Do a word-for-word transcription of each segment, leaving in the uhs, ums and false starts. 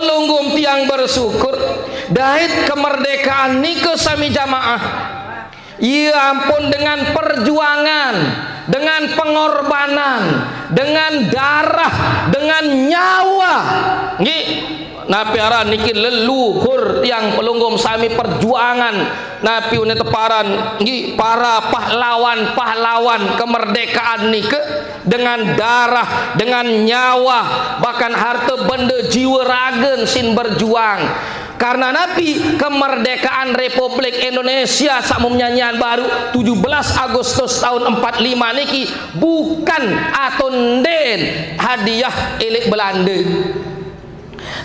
Pelungguh tiang bersyukur, dait kemerdekaan nike sami jamaah, ya ampun, dengan perjuangan, dengan pengorbanan, dengan darah, dengan nyawa. Nggih, napi aran niki leluhur tiang pelungguh sami perjuangan. Napi une teparan, nggih, para pahlawan-pahlawan kemerdekaan nike dengan darah, dengan nyawa, bahkan harta benda jiwa raga sin berjuang. Karena napi? Kemerdekaan Republik Indonesia saat menyanyian baru tujuh belas Agustus tahun empat lima niki bukan atau nden hadiah elik Belanda.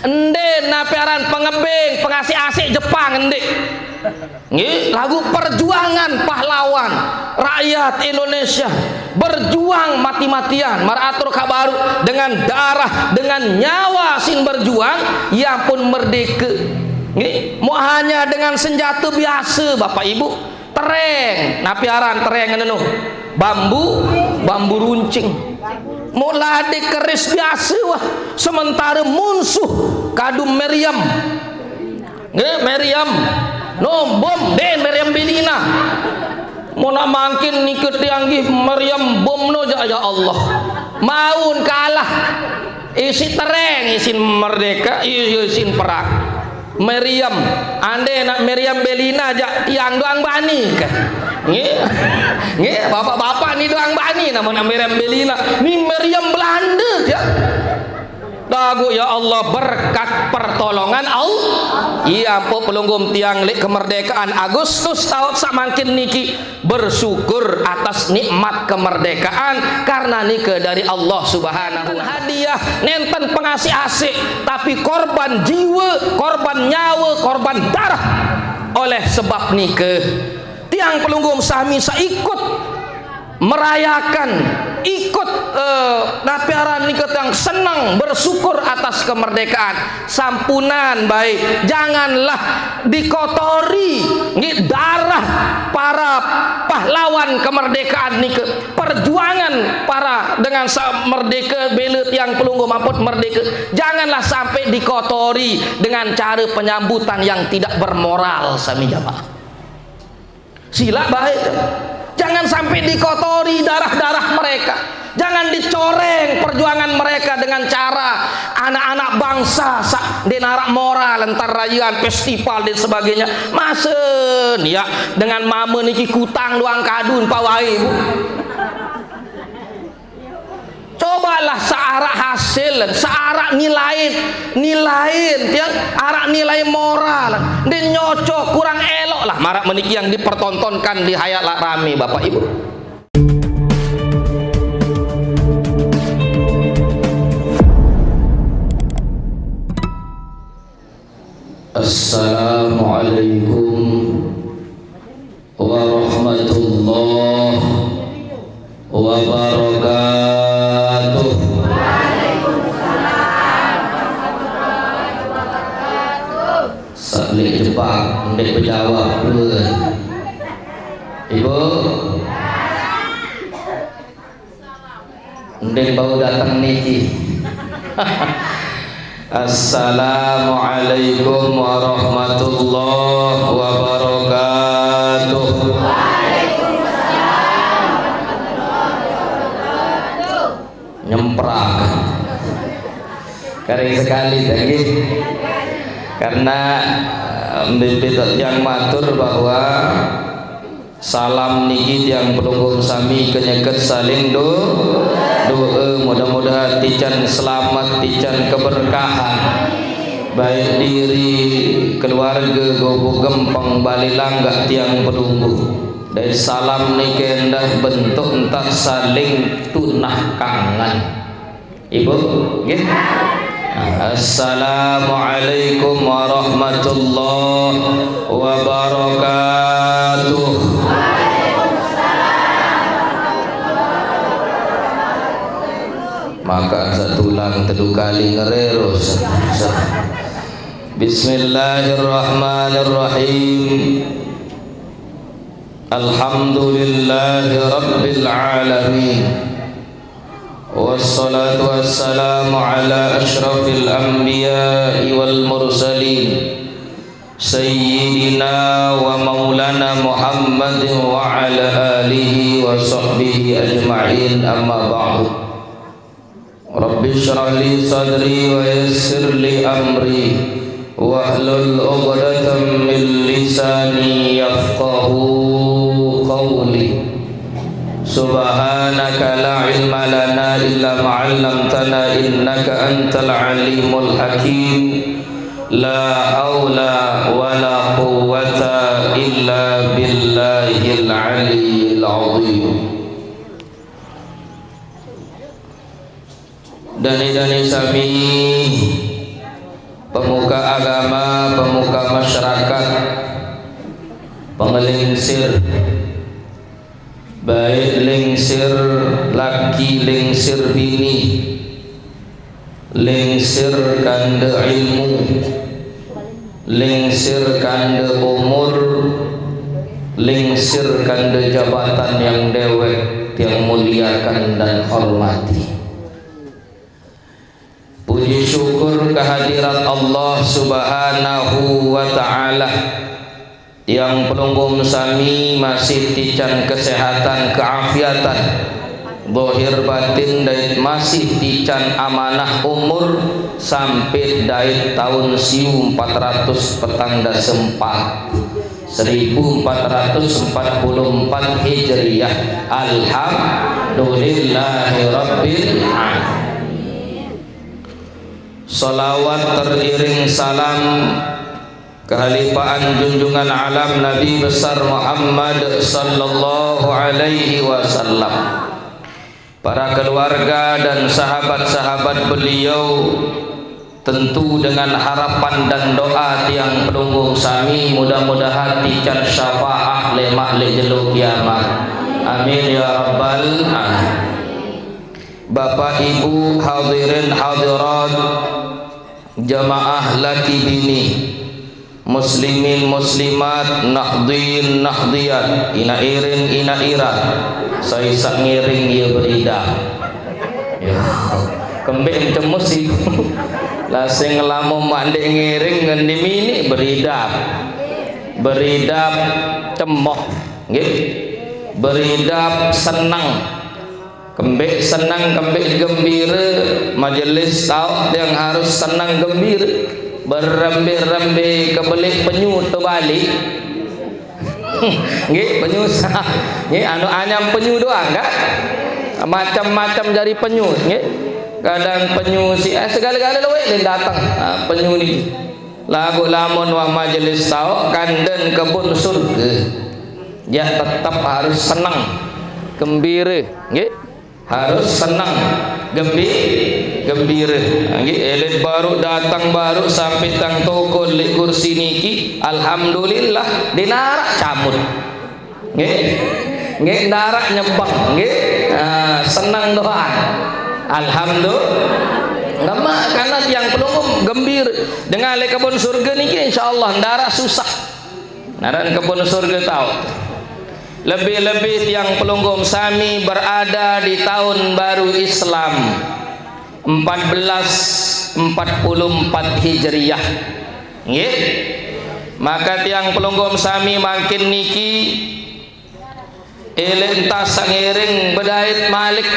Nden napi aran pengebeng, pengasih-asih Jepang, ndeq. Nggih, laguq perjuangan pahlawan rakyat Indonesia berjuang mati-matian, maraq atur kabaru, dengan darah, dengan nyawa sin berjuang, ya ampun, merdeke. Nggih, muq hanya dengan senjata biasa, Bapak Ibu. Tereng, napi aran tereng anu? Bambu, bambu runcing. Muq lade keris biasa wah, sementara munsuh kadu meriam. Nggih, meriam. No, bom, den meriam Belina. Muq naq mangkin nike tiang nggih meriam bom no jaq, ya Allah. Maun kalah. Isiq tereng, isiq merdeka, isiq perang. Meriam, ande naq meriam Belina jaq tiang doang bani kah? Nggih. Nggih, bapak-bapak ni doang bani, namun naq meriam Belina, ni meriam Belanda jaq. Laguq, ya Allah, berkat pertolongan Allah. Iya, ampun, pelungguh tiang leq kemerdekaan Agustus taun saq mangkin niki bersyukur atas nikmat kemerdekaan karena nike dari Allah Subhanahu wa Taala. Hadiah, nenten pengasih-asih, tapi korban jiwa, korban nyawa, korban darah. Oleh sebab nike, tiang pelungguh sami saq ikut merayakan, ikut, eh, napi aran nike, tiang seneng bersyukur atas kemerdekaan. Sampunan bae, janganlah dikotori, nggih, darah para pahlawan kemerdekaan nike, perjuangan para dengan sa-, merdeka, bela tiang pelungguh mampet merdeka, janganlah sampai dikotori dengan cara penyambutan yang tidak bermoral, sami jamaah. Silaq bae tu. Jangan sampai dikotori darah-darah mereka. Jangan dicoreng perjuangan mereka dengan cara anak-anak bangsa saq ndeq naraq moral, entar rayaan, festival, dan sebagainya. Mase niaq dengan mame niki kutang doang kadun pawai, Bu. Cobalah saq araq hasil, saq araq nilai, nilai, tiang, araq nilai moral. Ndeq nyocok, kurang elok lah maraq meniki yang dipertontonkan di hayalak rame, Bapak Ibu. Assalamualaikum warahmatullahi wabarakatuh. Saq leq Jepang ndeq bejawab due. Ibu? Ndeq bau dateng niki. Assalamualaikum warahmatullahi wabarakatuh. Nyemprak. Karing sekali lagi. Karena, eh, mbin-mbin tiang matur bahwa salam niki tiang pelungguh sami kenyeket saling do-, doa, mudah-mudahan tican selamat, tican keberkahan, baik diri, keluarga, gubuk gempeng, bale langgak tiang pelungguh. Dait salam niki endah bentuk entar saling tunah kangen. Ibu, nggih. Assalamualaikum warahmatullahi wabarakatuh. Makan satu tulang telu kali ngereros. Bismillahirrahmanirrahim. Alhamdulillahi rabbil alamin. والصلاة والسلام على أشرف الأنبياء والمرسلين سيدنا ومولانا محمد وعلى آله وصحبه أجمعين، أما بعد. رب اشرح لي صدري ويسر لي أمري واحلل عقدة من لساني يفقهوا قولي. سبحانك لا علم لنا إلا ما علمتنا إنك أنت العليم الحكيم. لا حول ولا قوة إلا بالله العلي العظيم. Dane-dane sami, pemuka agama, pemuka masyarakat, pengelingsir, baik lingsir laki, lingsir bini, lingsir kande ilmu, lingsir kande umur, lingsir kande jabatan yang dewek tiang muliakan dan hormati. Puji syukur kehadirat Allah Subhanahu wa Ta'ala. Tiang pelungguh sami masih tican kesehatan, keafiatan, dohir batin, dait masih tican amanah umur sampai dait tahun siu empat ratus petang dasa empat, seribu empat ratus empat puluh empat Hijriah. Alhamdulillahirabbil alamin. Salawat teriring salam kehalifaan junjungan alam Nabi besar Muhammad sallallahu alaihi wasallam, para keluarga dan sahabat-sahabat beliau, tentu dengan harapan dan doa tiang pelungguh sami, mudah-mudahan tican syafaat lemak le jelo kiamat. Amin ya rabbal alamin. Bapak Ibu hadirin hadirat, jamaah laki bini, muslimin muslimat, nahdin nahdiyat, ina iring ina irat, saisak ngiring ye berida. Ya, kembek cemus iku. Lasing lamo mak ndek ngiring ngendi mini berida. Berida cemoh. Nggih. Berida seneng. Kembik senang, kembik gembira, majelis tauk yang harus senang gembira. Berembe-rembe kebelik penyu terbalik. Nggih, penyu sa-, nggih, anu anyam penyu doang, kan? Macam-macam jari penyu, nggih. Kadang penyu si, eh, segala-gala lawek dia datang. Ha, penyu ni. Lagu lamun wah majelis tauk, kanden kebun surga. Ya tetap harus senang, gembira, nggih. Harus senang, gembi-, gembira. Nggih, elit baru datang baru sampai tang toko li kursi niki, alhamdulillah, dinarak camut. Nggih. Nggih, darak nyebang, nggih. Ah, senang doang. Alhamdulillah. Ngema karena tiang pelungguh gembira. Dengan le kebun surga niki insyaallah darak susah. Naran kebun surga tauk. Lebih-lebih tiang pelungguh sami berada di tahun baru Islam empat belas empat puluh empat Hijriah. Nggih. Maka tiang pelungguh sami makin niki eling tas sangiring bedait malik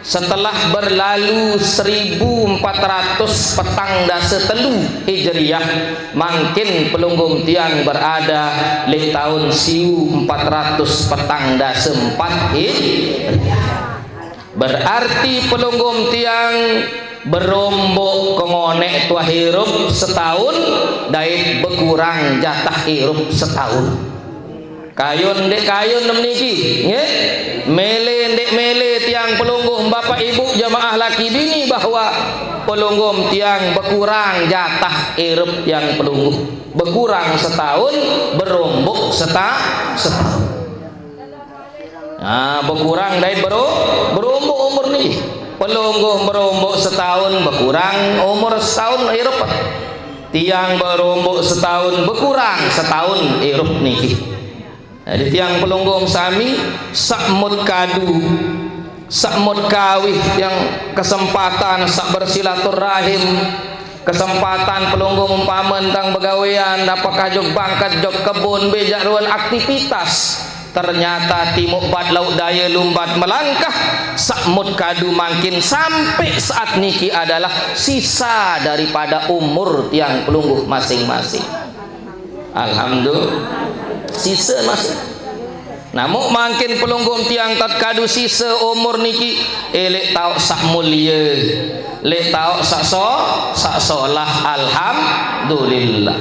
setelah berlalu seribu empat ratus petang dasa telu Hijriah, mangkin pelungguh tiang berada di tahun siu empat ratus petang dasa empat Hijriah. Berarti pelungguh tiang berombok kengonek tuah hirup setahun, dait bekurang jatah hirup setahun. Kayun dek kayun meniki, nggih. Mele dek mele tiang pelungguh bapak ibu jamaah laki bini bahwa pelungguh tiang bekurang jatah hirup tiang pelungguh. Bekurang setahun, berombok seta-, setahun. Nah, bekurang dait bero-, berombok umur niki. Pelungguh berombok setahun, bekurang umur setahun hirup. Tiang berombok setahun, bekurang setahun hirup niki. Jadi tiang pelungguh sami sakmut kadu. Saq mut kawih tiang kesempatan saq bersilaturahim, kesempatan pelungguh umpame tang begawean, apakah jok bangket, jok kebun, bejaq ruen aktivitas. Ternyata timuq bat lauq daye lumbat melangkah, saq mut kadu mangkin sampai saat niki adalah sisa daripada umur tiang pelungguh masing-masing. Alhamdulillah. Sisa masih. Namuq mangkin pelungguh tiang tatkadu sise umur niki, eh, leq taoq saq mulie, leq taoq saq so-, saq solah. Alhamdulillah.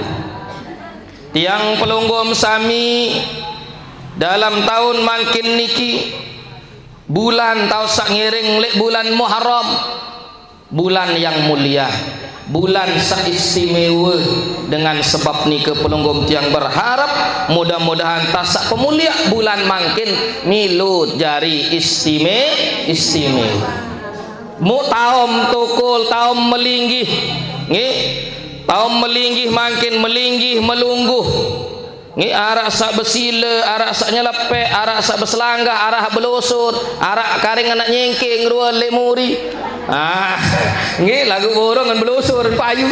Tiang pelungguh sami, dalam taun mangkin niki, bulan taoq saq ngiring leq bulan Muharram. Bulan yang mulia, bulan saq istimewe. Dengan sebab nike pelungguh tiang berharap mudah-mudahan tasaq pemuliaq bulan mangkin milu jari istime-, istimewe. Muq taom tukul, taom melinggih, nggih. Taom melinggih mangkin melinggih melungguh. Nggih, araq saq besile, araq saq nyelepeq, araq saq beselanggah, araq belosor, araq karing anak nyengkeng ruen leq muri. Ah, nggih, laguq burung ngan belosor payu.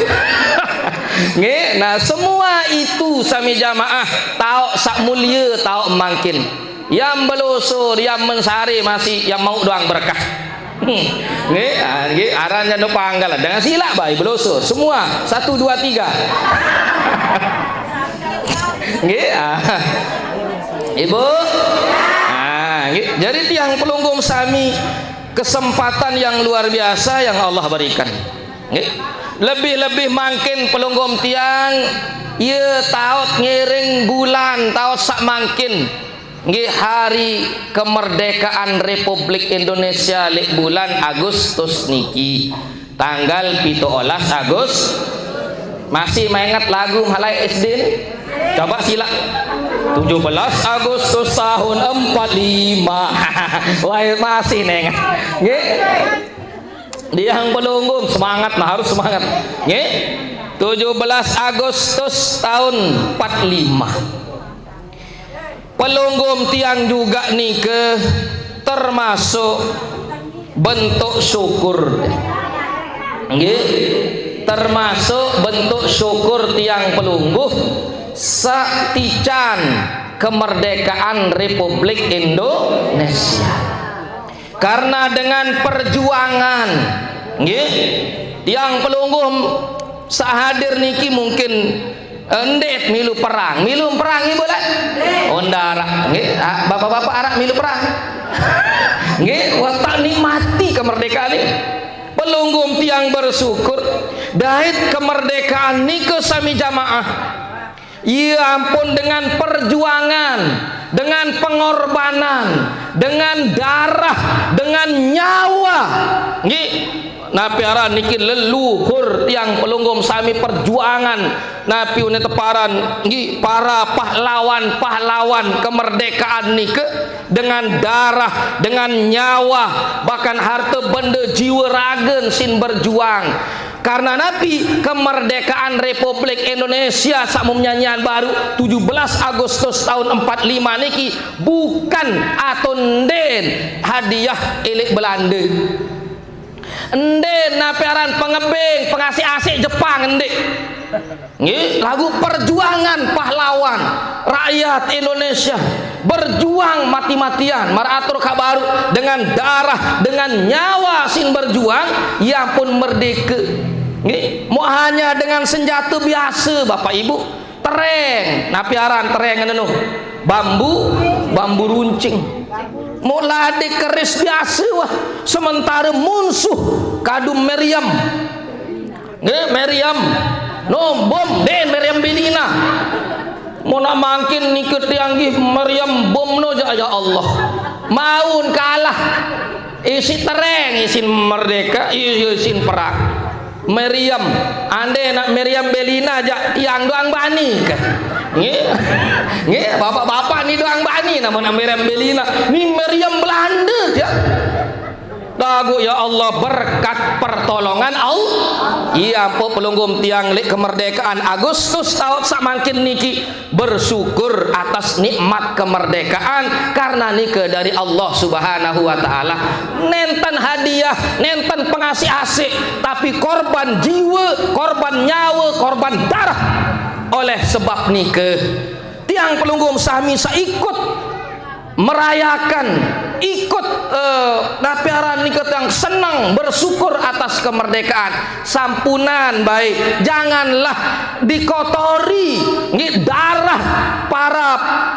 Nggih, nah, semua itu sami jamaah taoq saq mulie, taoq mangkin. Yam belosor, yam mensare masih, yam mauq doang berkah. Hmm. Nggih, ah, nggih, aran jando panggal. Dengan silaq bae belosor. Semua, satu, dua, tiga. Nggih, ah. Ibu? Ah, nggih. Jadi tiang pelungguh sami, kesempatan yang luar biasa yang Allah berikan. Nggih. Lebih-lebih mangkin pelungguh tiang, ye taoq ngiring bulan, taoq saq mangkin. Nggih, hari kemerdekaan Republik Indonesia leq bulan Agustus niki. Tanggal pituq olas Agus-, masih menget lagu Malai S D ni? Coba silaq. Tujuh belas Agustus tahun empat lima. Wah, masih nenget. Nggih. Tiang pelungguh semangat, nah, harus semangat. Nggih. Tujuh belas Agustus tahun empat lima. Pelungguh tiang juga nike termasuk bentuk syukur. Nggih, termasuk bentuk syukur tiang pelungguh saq tican kemerdekaan Republik Indonesia. Karena dengan perjuangan, nggih, tiang pelungguh saq hadir niki mungkin, eh, ndeq milu perang. Milu perang, Ibu, leq? Oh, ndaraq. Nggih, ah, bapak-bapak araq milu perang? Nggih, wah, taoq nikmati kemerdekaan niki. Pelungguh tiang bersyukur, dait kemerdekaan nike sami jamaah. Ye ampun, dengan perjuangan, dengan pengorbanan, dengan darah, dengan nyawa. Nggih, napi aran niki leluhur tiang pelungguh sami perjuangan. Napi une teparan, nggih, para pahlawan-pahlawan kemerdekaan nike dengan darah, dengan nyawa, bahkan harte bende jiwe ragen sin berjuang. Karena napi? Kemerdekaan Republik Indonesia saq muq nyanyian baruq tujuh belas Agustus taun empat lima niki bukan atau ndeqn hadiah eleq Belande. Ndeqn napi aran pengebeng, pengasik-asik Jepang, ndeq. Nggih, laguq perjuangan pahlawan rakyat Indonesia berjuang mati-matian, maraq atur kaq baruq, dengan darah, dengan nyawa sin berjuang, ye ampun merdeke. Nggih, muq hanya dengan senjata biase, Bapak Ibu. Tereng, napi aran tereng anu? Bambu, bambu runcing. Muq lade keris biase, wah, sementare munsuh kadu meriam. Nggih, meriam. No, bom, ndeqn meriam belina. Monaq mangkin nike tiang nggih meriam bom no jaq, ya Allah. Maun kalah. Isiq tereng, isiq merdeka, isiq perang. Meriam. Ande naq meriam belina jaq tiang doang bani kah? Nggih. Nggih, bapak-bapak ni doang bani, namun naq meriam belina. Ni meriam Belande jaq. Lagu ya Allah berkat pertolongan Allah. Iya, ampun pelungguh tiang, lek kemerdekaan Agustus taun sak mangkin niki bersyukur atas nikmat kemerdekaan karena nike dari Allah Subhanahu wa Ta'ala. Nenten hadiah, nenten pengasih-asih, tapi korban jiwa, korban nyawa, korban darah. Oleh sebab nike, tiang pelungguh sami saikut merayakan, ikut, eh, napi aran nike, tiang senang bersyukur atas kemerdekaan. Sampunan baik, janganlah dikotori nggih darah para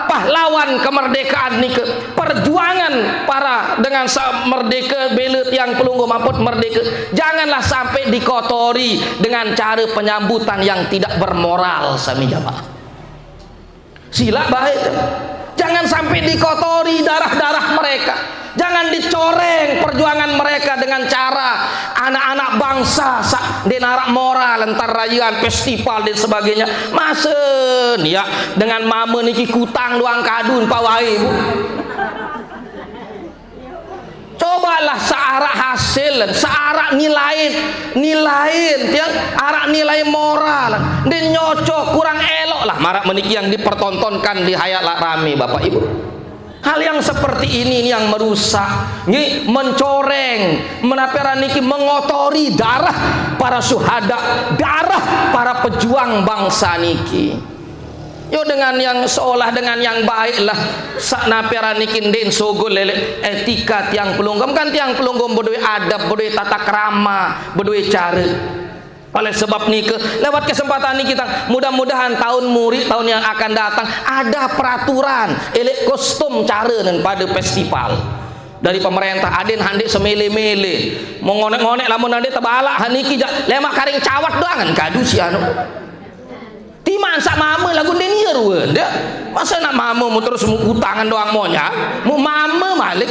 pahlawan kemerdekaan nike. Perjuangan para dengan sa-, merdeka, bela tiang pelungguh mampun merdeka, janganlah sampai dikotori dengan cara penyambutan yang tidak bermoral, sami jamaah. Sila baik tu. Jangan sampai dikotori darah-darah mereka. Jangan dicoreng perjuangan mereka dengan cara anak-anak bangsa sak ndeq naraq moral, entar rayaan festival dan sebagainya. Masen ya dengan mame niki kutang doang kadun pawai, Bu. Cobalah searaq hasil, searaq nilai, nilai tiang araq nilai moral. Ndeq nyocok, kurang elok lah maraq meniki yang dipertontonkan di hayalak rame, Bapak Ibu. Hal yang seperti ini yang merusak, nggih, mencoreng, menaperan niki mengotori darah para syuhada, darah para pejuang bangsa niki. Yo, dengan yang seolah dengan yang baik lah. Sak naperan niki ndeq sugul lelek etika tiang pelungguh. Kan tiang pelungguh bedoe adab, bedoe tata krama, bedoe care. Oleh sebab nike, lewat kesempatan niki, tang, mudah-mudahan tahun muri, tahun yang akan datang, ada peraturan elek kostum care nen pade festival dari pemerintah. Aden handik semele-mele. Mau ngonek-ngonek lamun ade tebalak haniki jak lemaq karing cawet doangan kadu si anu. Timaq saq mame laguq ndeqn ie ruen, ndeq. Mase naq mame mu terus mu utangan doang monyaq, mu mame malik.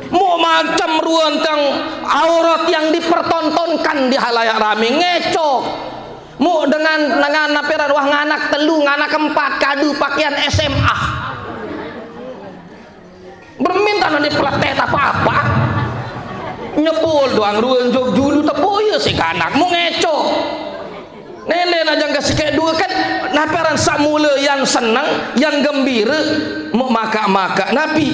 Mu macem ruen tang aurat yang dipertontonkan di halayak rame, ngecok. Mu dengan, dengan naperan wah nganak telu, nganak empat, kadu pakaian S M A. Bermin tanah di peletet apa-apa. Nyebul doang ruen jog julu tepuk ye si kanak mu ngeco. Nende najang ke sikek dua kan, naperan saq mule yang seneng, yang gembire, mu makak-makak napi?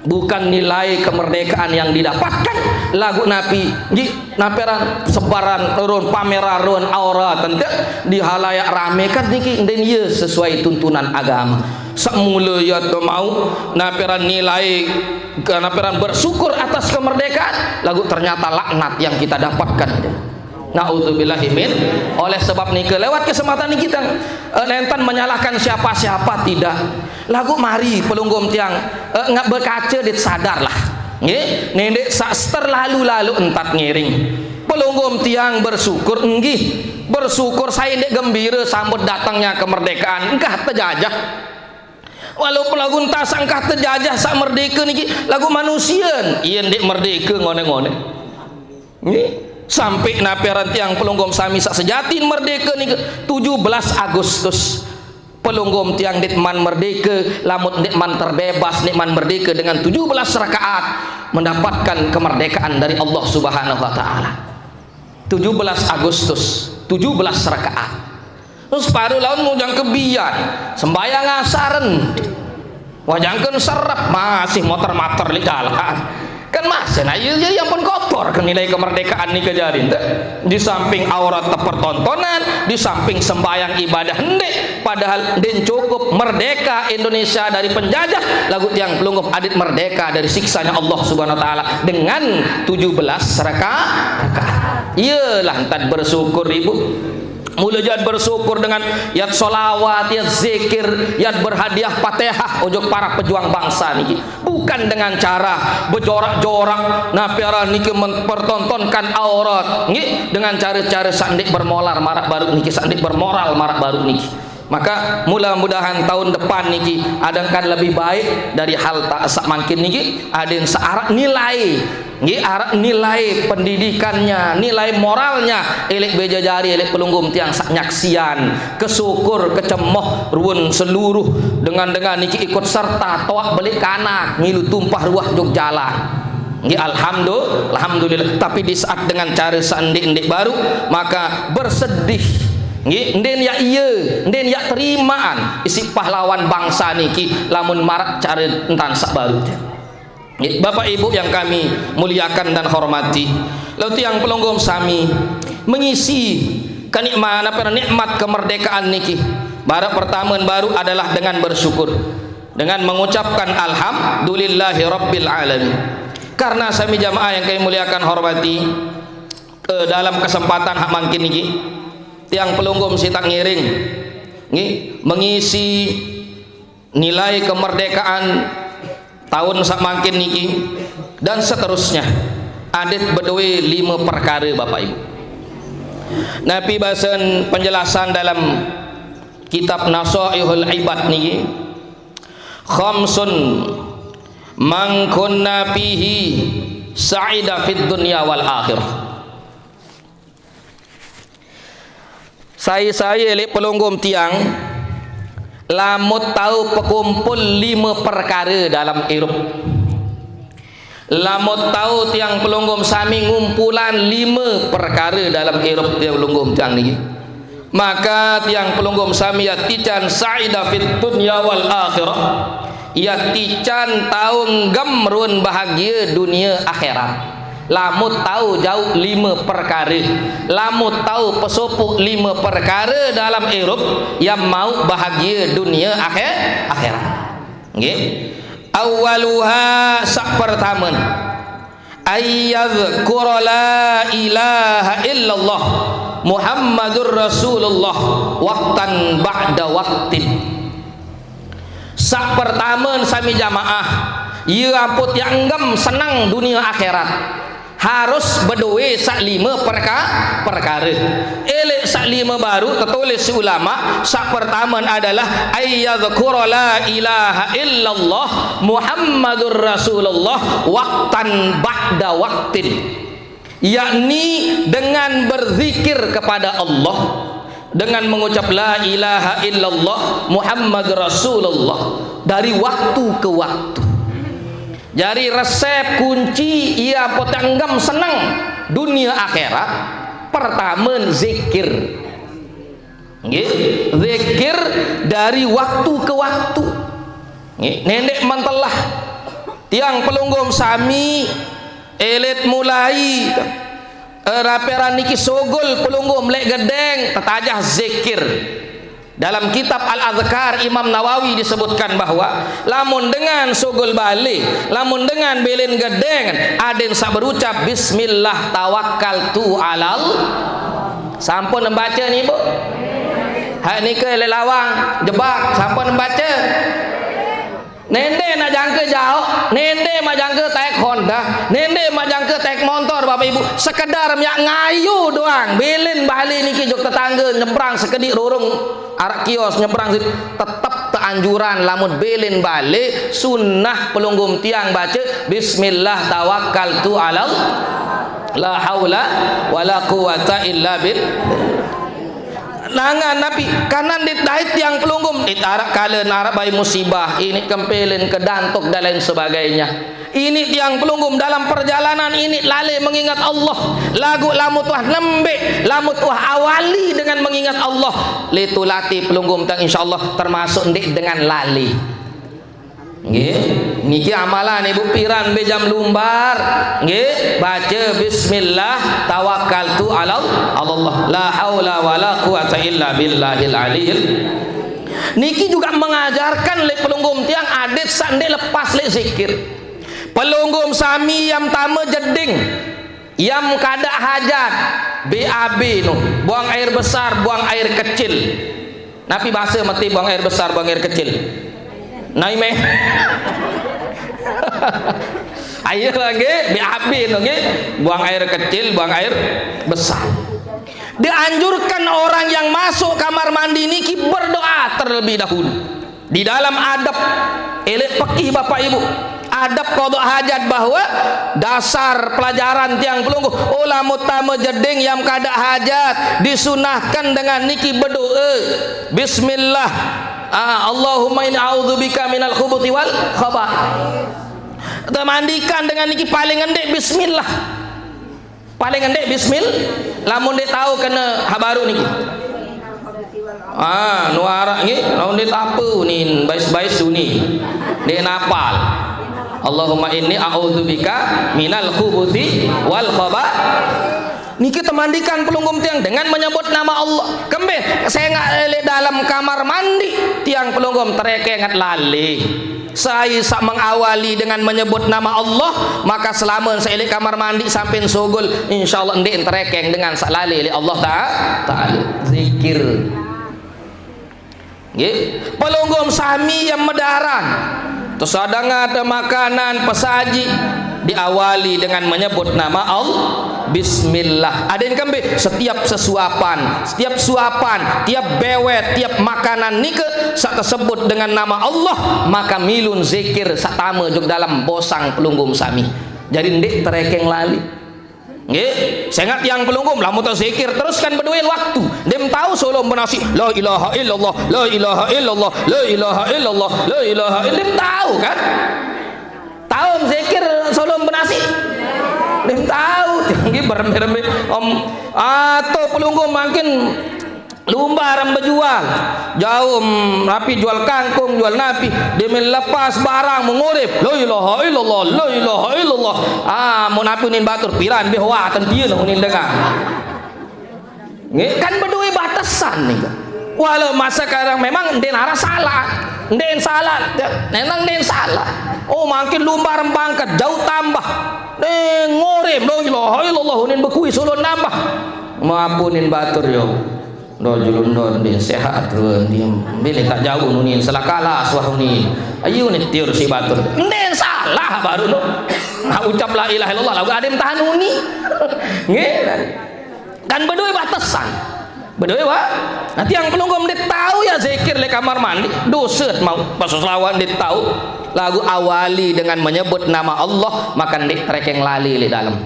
Bukan nilai kemerdekaan yang didapatkan, laguq napi? Nggih, naperan sebaran ruen, pameran ruen aurat ente di halayak rame kan niki ndeqn ye sesuai tuntunan agama. Semule ye to mau naperan nilai, naperan bersyukur atas kemerdekaan, laguq ternyata laknat yang kita dapatkan. Naudzubillahi min. Oleh sebab nike, lewat kesempatan niki, tang, eh, nenten menyalahkan siapa-siapa, tidak. Laguq mari pelungguh tiang, eh, nggak berkaca dit sadar lah. Nggih, ndeq saq terlalu-lalu entat ngiring. Pelungguh tiang bersyukur, nggih. Bersyukur saya ndeq gembire sambut datangnya kemerdekaan, engkah tejajah. Walaupun laguq entah saq engkah tejajah saq merdeke niki, laguq manusie, ie ndeq merdeke ngonek-ngonek. Nggih. Sampai naperan tiang pelungguh sami saq sejatin merdeke niki tujuh belas Agustus. Pelungguh tiang ndeqman merdeke, lamun ndeqman terbebas, ndeqman merdeke dengan tujuh belas rakaat mendapatkan kemerdekaan dari Allah Subhanahu wa Ta'ala. Tujuh belas Agustus, tujuh belas rakaat. Terus baru laun mujang kebian, sembahyang asaren. Wajangken serep, masih motor-mator di jalan. Kan masih, nah, iya, iya, yang pun kotor ke nilai kemerdekaan nih kejadian tuh. Di samping aurat tepertontonan, di samping sembahyang ibadah ndeq, padahal ndeqn cukup merdeka Indonesia dari penjajah, laguq tiang pelungguh adit merdeka dari siksanya Allah Subhanahu wa Ta'ala dengan tujuh belas raka-, rakaat. Iyalah, entat bersyukur, Ibu. Mula jat bersyukur dengan yat solawat, yat zikir, yat berhadiah Fatihah ojok para pejuang bangsa niki. Bukan dengan cara bejorak-jorak, napi aran niki mempertontonkan aurat, nggih, dengan cara-cara saq ndeq bermoral maraq baruq niki, saq ndeq bermoral maraq baruq niki. Maka mudah-mudahan tahun depan niki adengkan lebih baik dari hal ta-, saq mangkin niki, aden saq araq nilai, nggih, araq nilai pendidikannya, nilai moralnya, elek beja jari, elek pelungguh tiang saq nyaksian, kesyukur, kecemoh, ruen seluruh dengan-dengan niki ikut serta toaq beleq kanak, milu tumpah ruah jog jalan. Nggih, alhamdulillah, alhamdulillah. Tapi di saat dengan cara seendik-endik baru, maka bersedih. Nggih, nden ya iya, nden ya terimaan isi pahlawan bangsa niki lamun marak cara entan sak baru. Nggih, Bapak Ibu yang kami muliakan dan hormati, lalu tiang pelungguh sami mengisi kenikmatan apa nikmat kemerdekaan niki. Barak pertama baru adalah dengan bersyukur, dengan mengucapkan alhamdulillahi rabbil alamin. Karena sami jamaah yang kami muliakan hormati, eh, dalam kesempatan hak mangkin niki, tiang pelungguh mesti tak ngiring, nggih, mengisi nilai kemerdekaan tahun sak mangkin niki dan seterusnya. Adat bedoe lima perkara, Bapak Ibu. Nabi basen penjelasan dalam kitab Nasaihul Ibad niki, khamsun man kunna fihi sa'ida fid dunya wal akhirah. Sai-sai elik pelungguh tiang, lamut tau pekumpul lima perkara dalam irup. Lamut tau tiang pelungguh sami ngumpulan lima perkara dalam irup tiang pelungguh tiang niki, maka tiang pelungguh sami ya tican sa'ida fit dunya wal akhirah. Ya tican tau nggem run bahagia dunia akhirat. Lamut tau jauh lima perkara, lamut tau pesopuk lima perkara dalam irup, yang mau bahagia dunia akhir akhirat. Nggih. Awaluha, sak pertama, ayyadzkura la ilaha illallah Muhammadur Rasulullah waqtan ba'da waqtin. Sak pertama sami jamaah, ya ampun tiang nggem senang dunia akhirat, harus bedoe sak lima perka, perkara. Elik sak lima baru tertulis si ulama, sak pertama adalah ayyadzkura la ilaha illallah Muhammadur Rasulullah waqtan ba'da waqtin, yakni dengan berzikir kepada Allah, dengan mengucap la ilaha illallah Muhammad Rasulullah dari waktu ke waktu. Jadi resep kunci ia potanggam senang dunia akhirat, pertama zikir. Nggih, zikir dari waktu ke waktu. Nggih, nendek mantelah tiang pelungguh sami elit mulai, eh, raperan niki sogol pelungguh melek gedeng tetajah zikir. Dalam kitab Al-Azkar Imam Nawawi disebutkan bahwa lamun dengan sogol balik, lamun dengan belin gedeng, aden sak berucap bismillah tawakkaltu alal. Sampun membaca nih, Bu? Hai nike lelawang jebak sampun membaca. Nende nak jangka jauh, nende mak jangka taek Honda, nende mak jangka taek motor, Bapak Ibu. Sekedar minyak ngayu doang. Bilin balik niki jok tetangga nyebrang sekedik rurung arak kios nyebrang situ. Tetap teanjuran lamun bilin balik sunnah pelungguh tiang baca bismillah tawakkaltu alal la haula wala quwata illa bil. Nangan napi kanan dit dait tiang pelungguh dit arak kala narak bai musibah ini kempelin kedantuk dan lain sebagainya. Ini tiang pelungguh dalam perjalanan ini lale mengingat Allah. Lagu lamut wah nembik, lamut wah awali dengan mengingat Allah. Litu lati pelungguh tang insyaallah termasuk ndik dengan lali. Nggih, niki amalan Ibu piran bejam lumbar. Nggih, baca bismillah tawakkaltu ala Allah. La haula wala quwata illa billahil aliyil. Niki juga mengajarkan lek pelungguh tiang adat sak ndik lepas lek zikir. Pelungguh sami yang tama jeding, yang kada hajat, B A B no, buang air besar, buang air kecil. Napi bahasa mati buang air besar, buang air kecil? Nai meh. Ayo lagi, B A B no nggih. Buang air kecil, buang air besar. Dianjurkan orang yang masuk kamar mandi niki berdoa terlebih dahulu. Di dalam adab elek pekih Bapak Ibu, adab kodok hajat bahwa dasar pelajaran tiang pelungguh. Oh, lamun tama jeding yang kada hajat disunahkan dengan niki berdoa. Bismillah. Ah, Allahumma inni a'udzubika minal khubuthi wal khaba'ith. Temandikan dengan niki paling ngendik bismillah. Paling ngendik bismillah. Lamun ndik tau kena hak baru niki. Ah, nu arak nggih, lamun ndik tape unin, bais-bais unin. Ndik napal. Allahumma inni a'udzubika minal khubuthi wal khaba. Niki temandikan pelungguh tiang dengan menyebut nama Allah. Kembe, sengak elek dalam kamar mandi, tiang pelungguh terekengat lali. Sai sak mengawali dengan menyebut nama Allah, maka selama seelik kamar mandi sampai sogol, insyaallah ndik terekeng dengan sak lali oleh Allah Ta-, Ta'ala. Zikir. Nggih. Pelungguh sami yang medaran. Terus ada ngata makanan, pesaji, diawali dengan menyebut nama Allah. Bismillah. Ada yang kembe, setiap sesuapan, setiap suapan, tiap bewet, tiap makanan nika sak tersebut dengan nama Allah, maka milun zikir sak tama jug dalam bosang pelungguh sami. Jadi ndik terekeng lali. Nggih, sengak tiang pelungguh, lamun tak zikir terus kan beduin waktu. Ndim tahu solo menasi, la ilaha illallah, la ilaha illallah, la ilaha illallah, la ilaha illallah. Ndim tahu kan? Tahu zikir solo menasi? Ndim tahu. Tinggi berembe-rembe. Om, atau pelungguh makin lumba ram bejual. Jauh, mm, napi jual kangkung, jual napi. Dia main lepas barang mengurip. La ilaha illallah, la ilaha illallah. Ah, mau napi unin batur piran bih wa tentia unin dengar. Nggih, kan berdua batasan nih. Walau masa sekarang memang ndik nara salah. Ndik salah. Memang ndik salah. Oh, makin lumba ram bangkat, jauh tambah. Nggih, ngurip, la ilaha illallah, unin bekui solo nambah. Maapunin batur yo. Ndo julun ndo, ndik sehat tu, ndik, ndik tak jauh nunin, salah kalah suah nunin. Ayu ni tiur si batur. Ndik salah baru tu. Nah, ucap la ilaha illallah, lagu adim tahan uni. Nggih. Kan berdua batasan. Berdua, Pak. Nanti yang pelungguh ndik tahu ya zikir le kamar mandi. Dosa mau. Pas selawat ndik tahu. Lagu awali dengan menyebut nama Allah, maka ndik terekeng lali le dalam.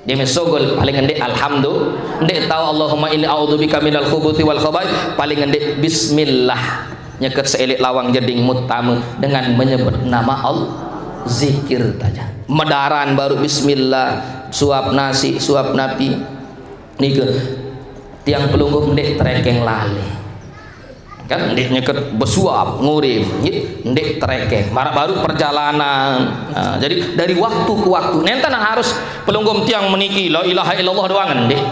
Dia mesogol paling ngendik alhamdulillah. Ndik tahu Allahumma inni a'udzubika minal khubuthi wal khabaith, paling ngendik bismillah. Nyeket seelik lawang jeding mutama dengan menyebut nama Allah. Zikir taja. Medaran baru bismillah, suap nasi, suap napi. Nika tiang pelungguh ndik terekeng lali. Kan ndik nyeket besuap, ngurip, nggih, ndik terekeng. Marak baru perjalanan. Nah, jadi dari waktu ke waktu. Nenten harus pelungguh tiang meniki la ilaha illallah doang, ndik.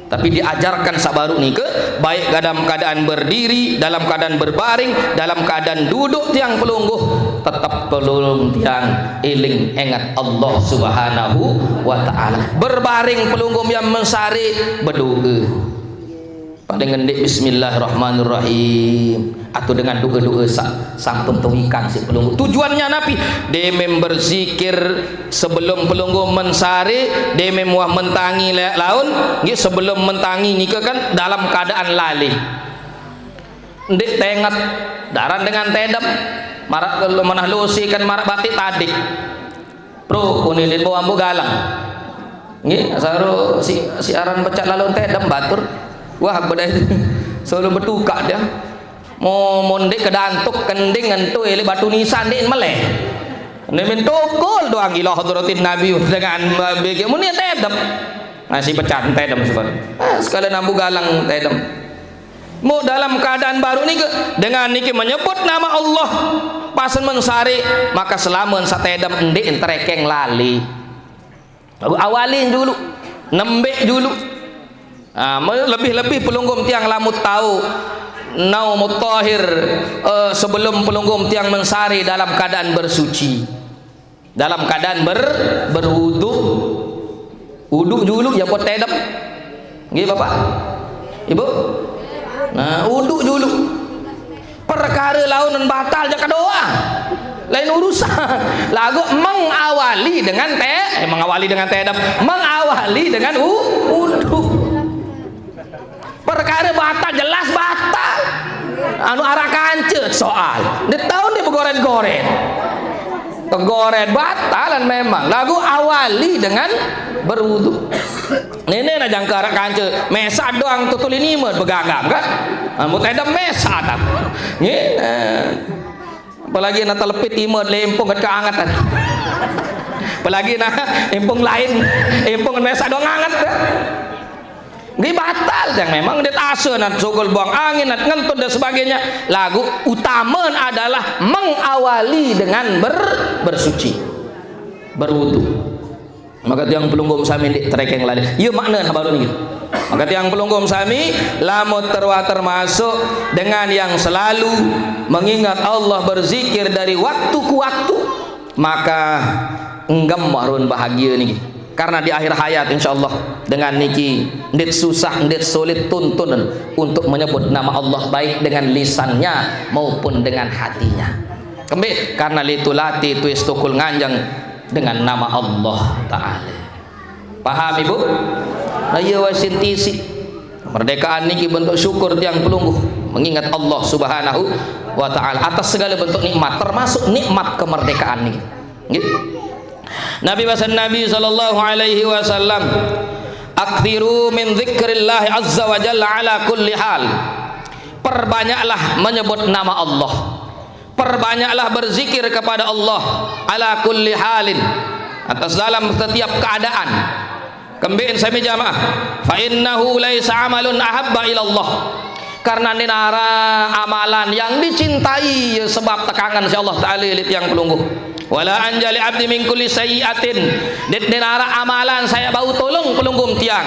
Tapi diajarkan sabaru nika, baik dalam keadaan berdiri, dalam keadaan berbaring, dalam keadaan duduk tiang pelungguh, tetap pelungguh tiang iling ingat Allah Subhanahu wa taala. Berbaring pelungguh yang mensari berdoa. Paling ngendik bismillahirrahmanirrahim atau dengan doa-doa sa-, sampun tawikang si pelungguh. Tujuannya napi? Demem berzikir sebelum pelungguh mensari, demem wah mentangi le-, laun, nggih, sebelum mentangi nika kan dalam keadaan lali. Ndik tenget daran dengan tedem, marak kalau menah lusi kan marak batik tadik. Pro, kunin din bawa ambu galang. Nggih, saru si, si aran becak lalu tedem batur. Wah, bedai solo betukak dia. Mau mundik ke dantuk kending entu ili batu nisan din meleh. Ini min tukul doang ila hadratin Nabi dengan, eh, bege muni tedem. Nasi pecan tedem sebab. Eh, sekalian ambu galang tedem. Mu dalam keadaan baru niki, dengan niki menyebut nama Allah, pasen mensari, maka selama satedem ndik terekeng lali. Lalu awalin dulu, nembek dulu. Ah, me-, lebih-lebih pelungguh tiang lamut tahu naumut tahir, eh, sebelum pelungguh tiang mensari dalam keadaan bersuci. Dalam keadaan ber-, berwudu. Wudu dulu, ya, pot tedem. Nggih, Bapak? Ibu? Nah, wudu dulu. Perkara laun batal jaka doa. Lain urusan. Lagu mengawali dengan te-, eh, mengawali dengan tedem. Mengawali dengan wu-, wudu. Perkara batal, jelas batal. Anu arah kanca soal. Dia tahu dia bergoret-goret. Bergoret batalan memang. Lagu awali dengan berwudu. Nenek nak jangka arah kanca. Mesa doang tutuli nima berganggam kan? Anu tedem mesa tak. Nggih. Eh. Apalagi na telepit imut, lempung kat keangetan. Apalagi na empung lain, empung mesa dong anget. Nggih batal yang memang dia asa nat sugul buang angin, nat ngentut dan sebagainya. Lagu utama adalah mengawali dengan ber-, bersuci, berwudu. Maka tiang pelungguh sami ndik terekeng lali. Iya makna nah baru ni. Maka tiang pelungguh sami, lamun terwa termasuk dengan yang selalu mengingat Allah, berzikir dari waktu ke waktu, maka enggem marun bahagia niki. Karena di akhir hayat, insyaallah, dengan niki ndik susah, ndik sulit tuntunan untuk menyebut nama Allah baik dengan lisannya maupun dengan hatinya. Kembe, karena litu lati tuis tukul nganjeng dengan nama Allah Ta'ala. Paham, Ibu? Nah, iya wae sintisi. Kemerdekaan niki bentuk syukur tiang pelungguh mengingat Allah Subhanahu wa Ta'ala atas segala bentuk nikmat, termasuk nikmat kemerdekaan niki. Nggih. Nabi pesan Nabi sallallahu alaihi wasallam, "Aktsiru min dzikrillah azza wa jalla ala kulli hal." Perbanyaklah menyebut nama Allah. Perbanyaklah berzikir kepada Allah ala kulli halin, atas dalam setiap keadaan. Kembein sami jamaah, fa innahu laisa amalun ahabba ilallah. Karena ndak nara amalan yang dicintai ya sebab tekangan si Allah Ta'ala li tiang pelungguh. Wala anja li abdi min kulli sayyi'atin. Ndak nara amalan saya bau tolong pelungguh tiang.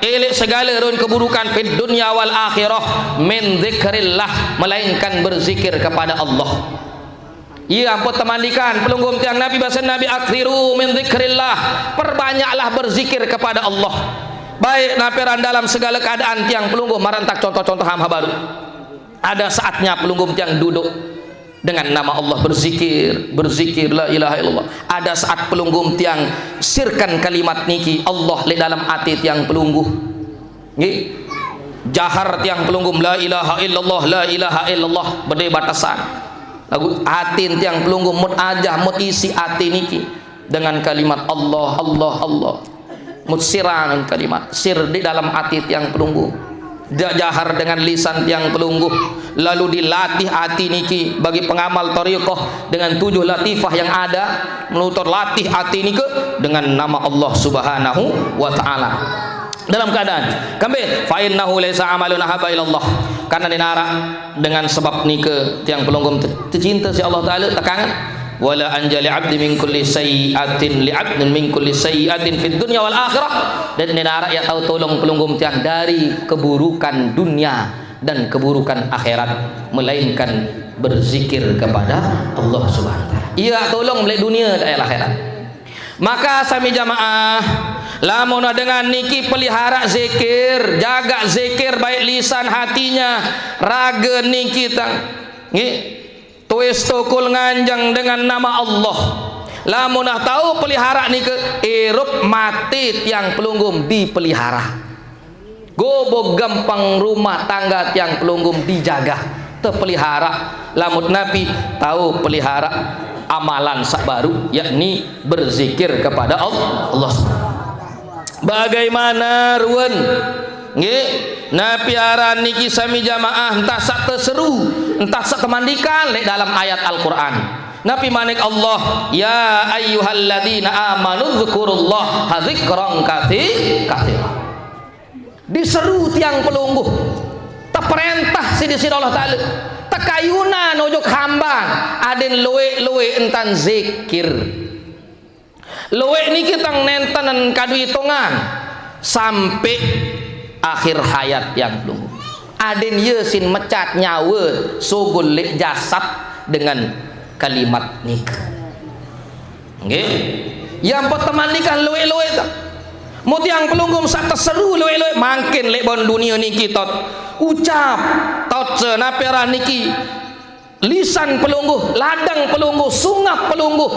Elek segala run keburukan fid dunya wal akhirah min dzikrillah, melainkan berzikir kepada Allah. Iya, ampun temandikan pelungguh tiang Nabi, bahasa Nabi, "Aktsiru min dzikrillah." Perbanyaklah berzikir kepada Allah. Baik naperan dalam segala keadaan tiang pelungguh, marantak contoh-contoh ham baru. Ada saatnya pelungguh tiang duduk dengan nama Allah, berzikir, berzikir la ilaha illallah. Ada saat pelungguh tiang sirkan kalimat niki, Allah lek dalam ati tiang pelungguh. Nggih. Jahar tiang pelungguh la ilaha illallah, la ilaha illallah, bede batesan. Lagu atin tiang pelungguh mut ajah, mut isi ati niki dengan kalimat Allah, Allah, Allah. Mut sirangan kalimat sir di dalam ati tiang pelungguh. Ja-, jahar dengan lisan tiang pelungguh. Lalu dilatih ati niki bagi pengamal thariqah dengan tujuh latifah yang ada, menutur latih ati niki dengan nama Allah Subhanahu wa Ta'ala. Dalam keadaan kembe, fa innahu laisa amalun ahabba ilallah. Karena ndak nara dengan sebab niki tiang pelungguh te-, tercinta si Allah Ta'ala, tekangan. Wala anja li abdi min kulli sayyi'atin, li abdin min kulli sayyi'atin fid dunya wal akhirah. Dan ndak nara ya tahu tolong pelungguh tiang dari keburukan dunia dan keburukan akhirat, melainkan berzikir kepada Allah Subhanahu wa Ta'ala. Iya tolong melek dunia dan akhirat. Maka sami jamaah, lamun dengan niki pelihara zikir, jaga zikir baik lisan hatinya, raga niki tang. Nggih. Tuis tukul nganjeng dengan nama Allah. Lamun ah tahu pelihara niki, irup mati tiang pelungguh dipelihara. Gobo gampang rumah tangga tiang pelungguh dijaga, terpelihara. Lamun napi tahu pelihara amalan sak baru, yakni berzikir kepada Allah. Allah. Bagaimana ruan? Nggih, napi aran niki sami jamaah, entah sak terseru, entah sak temandikan lek dalam ayat Al-Qur'an. Napi manik Allah, "Ya ayyuhalladzina amanu dzkurullaha dzikran katsi-, katsira." Diseru tiang pelungguh. Teperintah sidi-sidi Allah Ta'ala. Tekayunan ujuk hambang. Adin luwe-luwe entan zikir. Luwe niki tang nenten kadu hitungan. Sampai akhir hayat tiang pelungguh. Adin ye sin mecat nyawa sugul lek jasad dengan kalimat nika. Nggih. Yang petemandikan luwe-luwe tak. Mu tiang pelungguh sak terseru luwe-luwe mangkin lek bon dunia niki tot. Ucap tot senaperah niki. Lisan pelungguh, ladang pelungguh, sungap pelungguh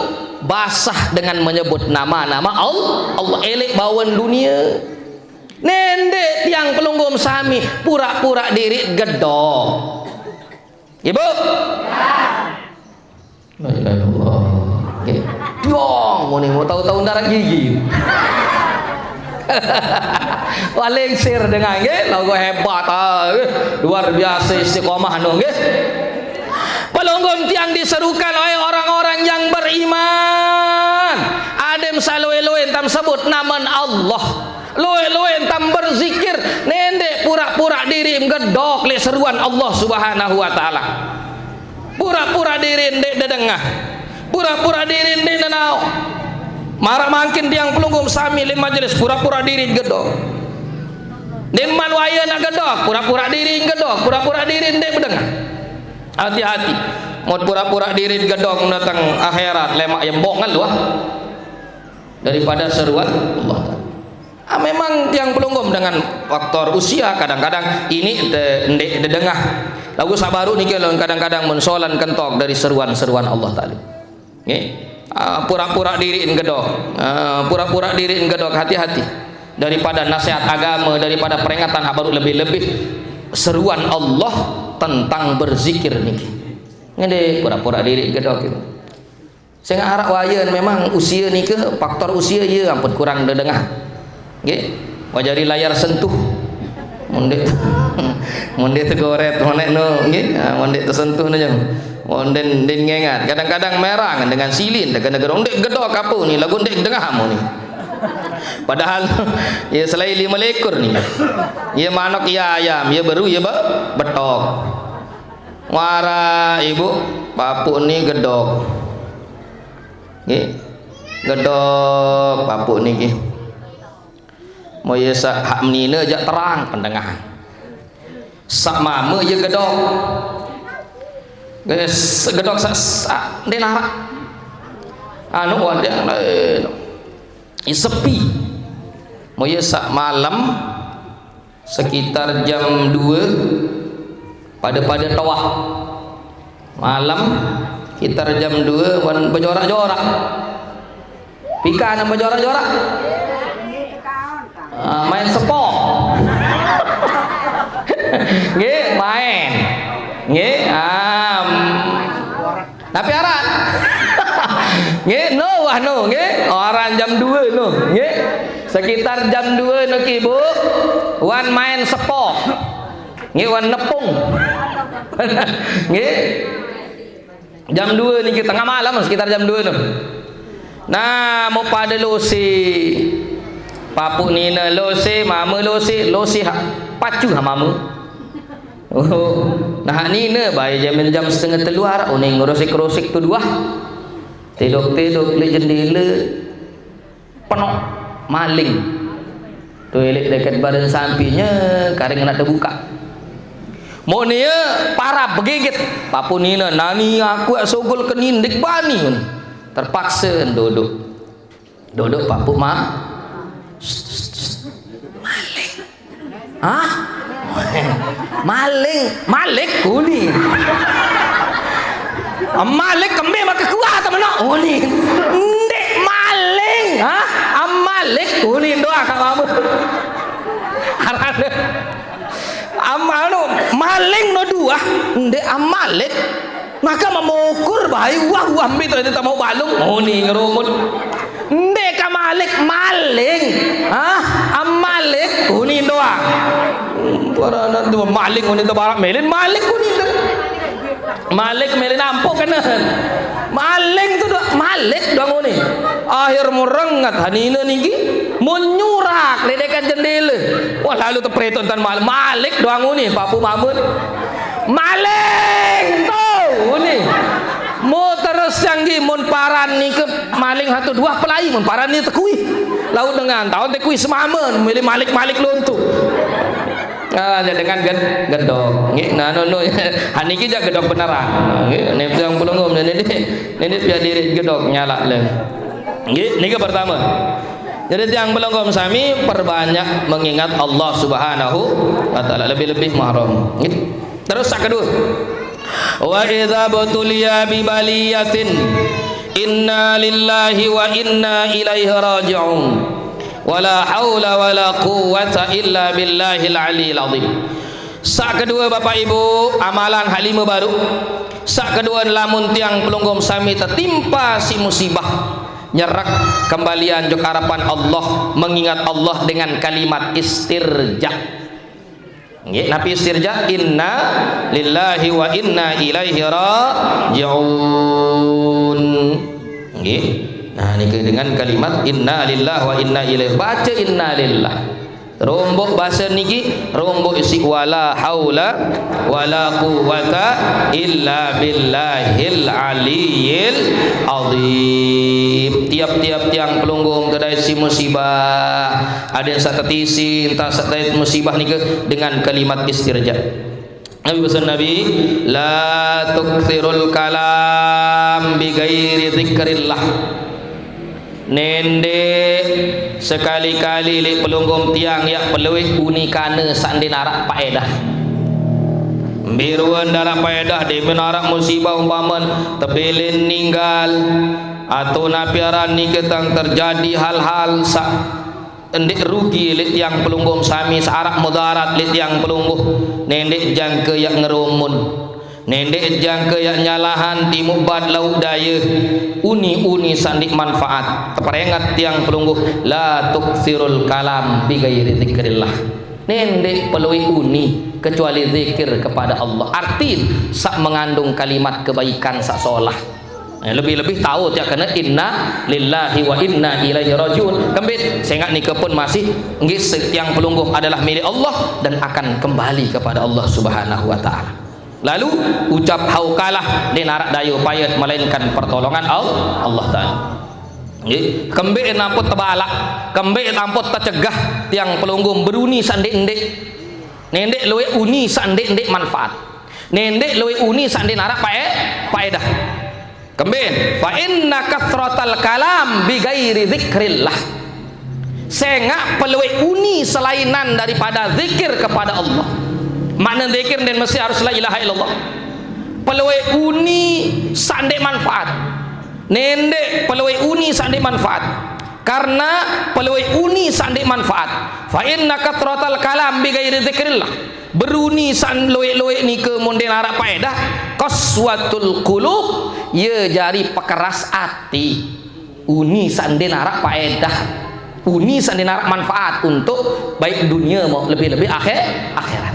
basah dengan menyebut nama-nama Allah. Allah elek bawan dunia. Nendek tiang pelungguh sami pura-pura diri gedok. Ibu? La ilaha illallah. Nggih. Tiong, muni mau tahu-tahu darah gigi. Paling sir dengan, nggih, lagu hebat, ah, eh, luar biasa istiqomah, no, nggih. Pelungguh Tiang diserukan oleh orang-orang yang beriman. Adem saloe-loe entam sebut namen Allah. Loe-loe entam berzikir. Nende pura-pura diri gedok leq seruan Allah Subhanahu wa Ta'ala. Pura-pura diri ndeq dedengah. Pura-pura diri ndeq nenao. Maraq mangkin tiang pelungguh sami leq majelis, pura-pura diri gedok. Ndeqman waye naq gedok, pura-pura diri gedok, pura-pura diri ndeq bedengah. Hati-hati. Mut pura-pura diri gedok dateng akhirat, lemaq yembok ngeluh daripada seruan Allah Ta'ala. Ah, memang tiang pelungguh dengan faktor usia, kadang-kadang ini te-, ndeq dedengah. Laguq saq baruq niki lon kadang-kadang mun solan kentok dari seruan-seruan Allah Ta'ala. Nggih. Ah, pura-pura diriq gedok. Ah, pura-pura diriq gedok, hati-hati. Daripada nasihat agama, daripada peringatan hak baruq, lebih-lebih seruan Allah tentang berzikir niki. Nggih, pura-pura diriq gedok itu. Sing araq wayen memang usia nike, faktor usia, ye ampun kurang dedengah. Nggih. Wah jari layar sentuh. Mun ndeq, mun ndeq tegoret, moneq no, nggih. Ah, mun ndeq tesentuh no jam. Mun ndeq, ndeq ngengat. Kadang-kadang merang dengan silin, dengan gerong. Ndeq gedok ape ni, laguq ndeq dengah amu ni. Padahal, ye selain lime likur ni. Ye manok, ye ayam, ye beru, ye be-, betok. Wara ibu, papuq ni gedok. Nggih. Gedok papuq niki. Moye saq hak menine jaq terang pendengahan. Saq mame ye gedok. Nggih, s-, gedok saq, saq ndeq naraq. Anu, wadah, eh, sepi. Moye saq malem, sekitar jam due, pade-pade toaq. Malem, sekitar jam due, wan bejorak-jorak. Pikan bejorak-jorak? Ah, main sepoh. Nggih, main. Nggih, ah, mm. Napi aran? Nggih, no, wah, no, nggih. Aran jam due, no, nggih. Sekitar jam due niki, Bu, wan main sepoh. Nggih, wan nepung. Nggih. Jam due niki, tengah malam, sekitar jam due no. Nah, mau pade lose. Papuq nine lose, mame lose, lose hak pacu hak mame. Oh, nah, nine bae jamin jam setengah telu araq uning ngerosik-rosik tu duah. Tedok-tedok leq jendele. Penoq maling. Toilet deket badan sampinye, karing ndeq tebukaq. Mone ye parab begigit. Papuq nine, "Nani aku aq sugul kenindik bani." Terpakse dodok. Dodok papuq ma-, maling. Hah? Maling, malik kuni. Malik kembe make kuat menoq uni. Ndeq maling, hah? Malik kuni doang kak mama. Arane. Am-, anu, maling no duah, ndeq malik. Maka memukur bae, wah, wah, mbe to, to mau balung. Muni ngerumut. Ndeq ka malik, maling. Hah? Am malik, kuning doang. Paranan tu maling, kuning tu barak melin, malik kuning tu. Malik melin ampuk kena. Maling tu doang, malik doang kuning. Akhir murengat hanine niki, mun nyurak leq deket jendele. Wah, lalu tepreton tan mal-, malik doang kuning, papuq mame. Maling tu, ni. Mo terus canggih, mun paran nike maling satu dua pelai, mun paran ni tekui. Laut dengan taun tekui semamen, milih malik-malik lontu. Ah, ya dengan ged-, gedok. Nggih, nah, no, no. Ha, niki jaq gedok beneran. Nggih, ne tiang pelungguh, ne, ne, ne, ne, piaq diriq gedok nyalaq le. Nggih, niki pertama. Jadi tiang pelungguh sami perbanyak mengingat Allah Subhanahu wa Ta'ala, lebih-lebih Muharram. Nggih. Terus saq kedue, "Wa idza btuliya bi baliyatin inna lillahi wa inna ilaihi raji'un. Wa la haula wa la quwwata illa billahil aliyil azim." Saq kedue, Bapak Ibu, amalan hak lime baruq. Saq kedue, lamun tiang pelungguh sami tetimpa siq musibah, nyerek kembalian jok arepan Allah, mengingat Allah dengan kalimat istirja. Nggih, napi istirja? Inna lillahi wa inna ilaihi raji'un. Nggih. Nah, niki dengan kalimat inna lillahi wa inna ilaihi. Baca inna lillah. Rombok basa niki, rombok isi wala haula wala quwwata illa billahil aliyil azim. Tiap-tiap tiang pelunggung kedai si musibah, ada yang sak tetisi, entah sak tetisi musibah nika dengan kalimat istirja. Nabi pesan Nabi, "La tuktsirul kalam bi ghairi dzikrillah." Nende sekali-kali leq pelunggung tiang yaq pelueq unikane saq ndeq naraq paedah. Mbe ruen ndeq naraq paedah, demen araq musibah umpamen tebelen ninggal, atau napi aran nike tang terjadi hal-hal saq ndeq rugi leq tiang pelungguh sami, saq araq mudarat leq tiang pelungguh, nendeq jangke yaq ngerumun, nendeq jangke yaq nyalahan timuq bat lauq daye, uni-uni saq ndeq manfaat. Teperenget tiang pelungguh, "La tuktsirul kalam bi ghairi dzikrillah." Nendeq pelueq uni kecuali zikir kepada Allah. Artin saq mengandung kalimat kebaikan saq solah. Eh, lebih-lebih tahu tiap kena inna lillahi wa inna ilaihi rajiun. Kembit, sengaq nike pun masih nggih se-, tiang pelungguh adalah milik Allah dan akan kembali kepada Allah Subhanahu wa taala. Lalu ucap haukalah ndeq naraq daye upayet melainkan pertolongan Al-, Allah taala. Nggih, kembit ampun tebalaq, kembit ampun tecegah tiang pelungguh beruni saq ndeq-ndeq. Nendeq lueq uni saq ndeq-ndeq manfaat. Nendeq lueq uni saq ndeq naraq pae-, paedah. Kembin, "Fa inna katsratal kalam bi ghairi dzikrillah." Sengaq pelueq uni selainan daripada zikir kepada Allah. Makna zikir ndeq mesti harus la ilaha illallah. Pelueq uni saq ndeq manfaat. Nendeq pelueq uni saq ndeq manfaat. Karena pelueq uni saq ndeq manfaat. "Fa inna katsratal kalam bi ghairi dzikrillah." Beruni saq lueq-lueq nike mun ndeq naraq paedah, qaswatul qulub, ye jari pekeras ati. Uni saq ndeq naraq paedah, uni saq ndeq naraq manfaat untuk baik dunia mau lebih-lebih akhir-, akhirat.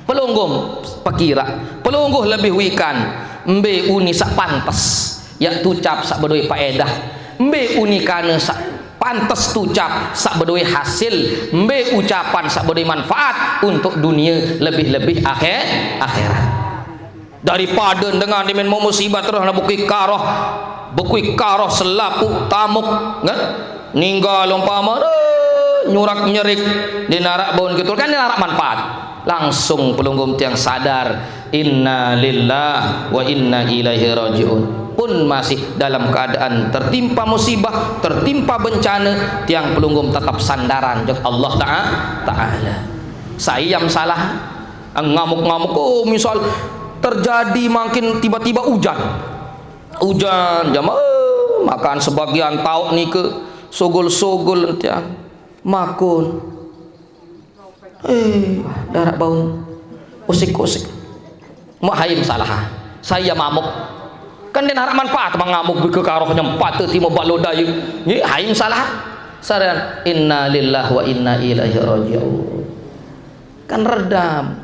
Pelungguh pekiraq, pelungguh lebih wikan, mbe uni saq pantes, yaq tucap saq bedoe paedah, mbe unikane saq pantes tucap saq bedoe hasil, mbe ucapan saq bedoe manfaat untuk dunia lebih-lebih akhir-, akhirat. Daripada dengan demen mau musibah terus na bukui karoh, bukui karoh selapuq tamuk, kan? Ninggal umpama, eh, nyurak nyerik, ndeq naraq baun ketul, kan ndeq naraq manfaat. Langsung pelungguh tiang sadar, "Inna lillah wa inna ilaihi rajiun." Pun masih dalam keadaan tertimpa musibah, tertimpa bencana, tiang pelungguh tetap sandaran jok Allah Ta'a-, Ta'ala. Sai am salah, ngamuk-ngamuk, oh, misal terjadi mangkin tiba-tiba ujan. Ujan, jama, eh, makan sebagian taoq nike, sugul-sugul entian. Makun. Eh, daraq baun. Usik-usik. Mak haim salah. Saya mamuk. Kan ndeq naraq manfaat mengamuk bike karoh nyempat timuq bak lodaye. Nggih, haim salah. Saran, "Inna lillahi wa inna ilaihi raji'un." Kan redam.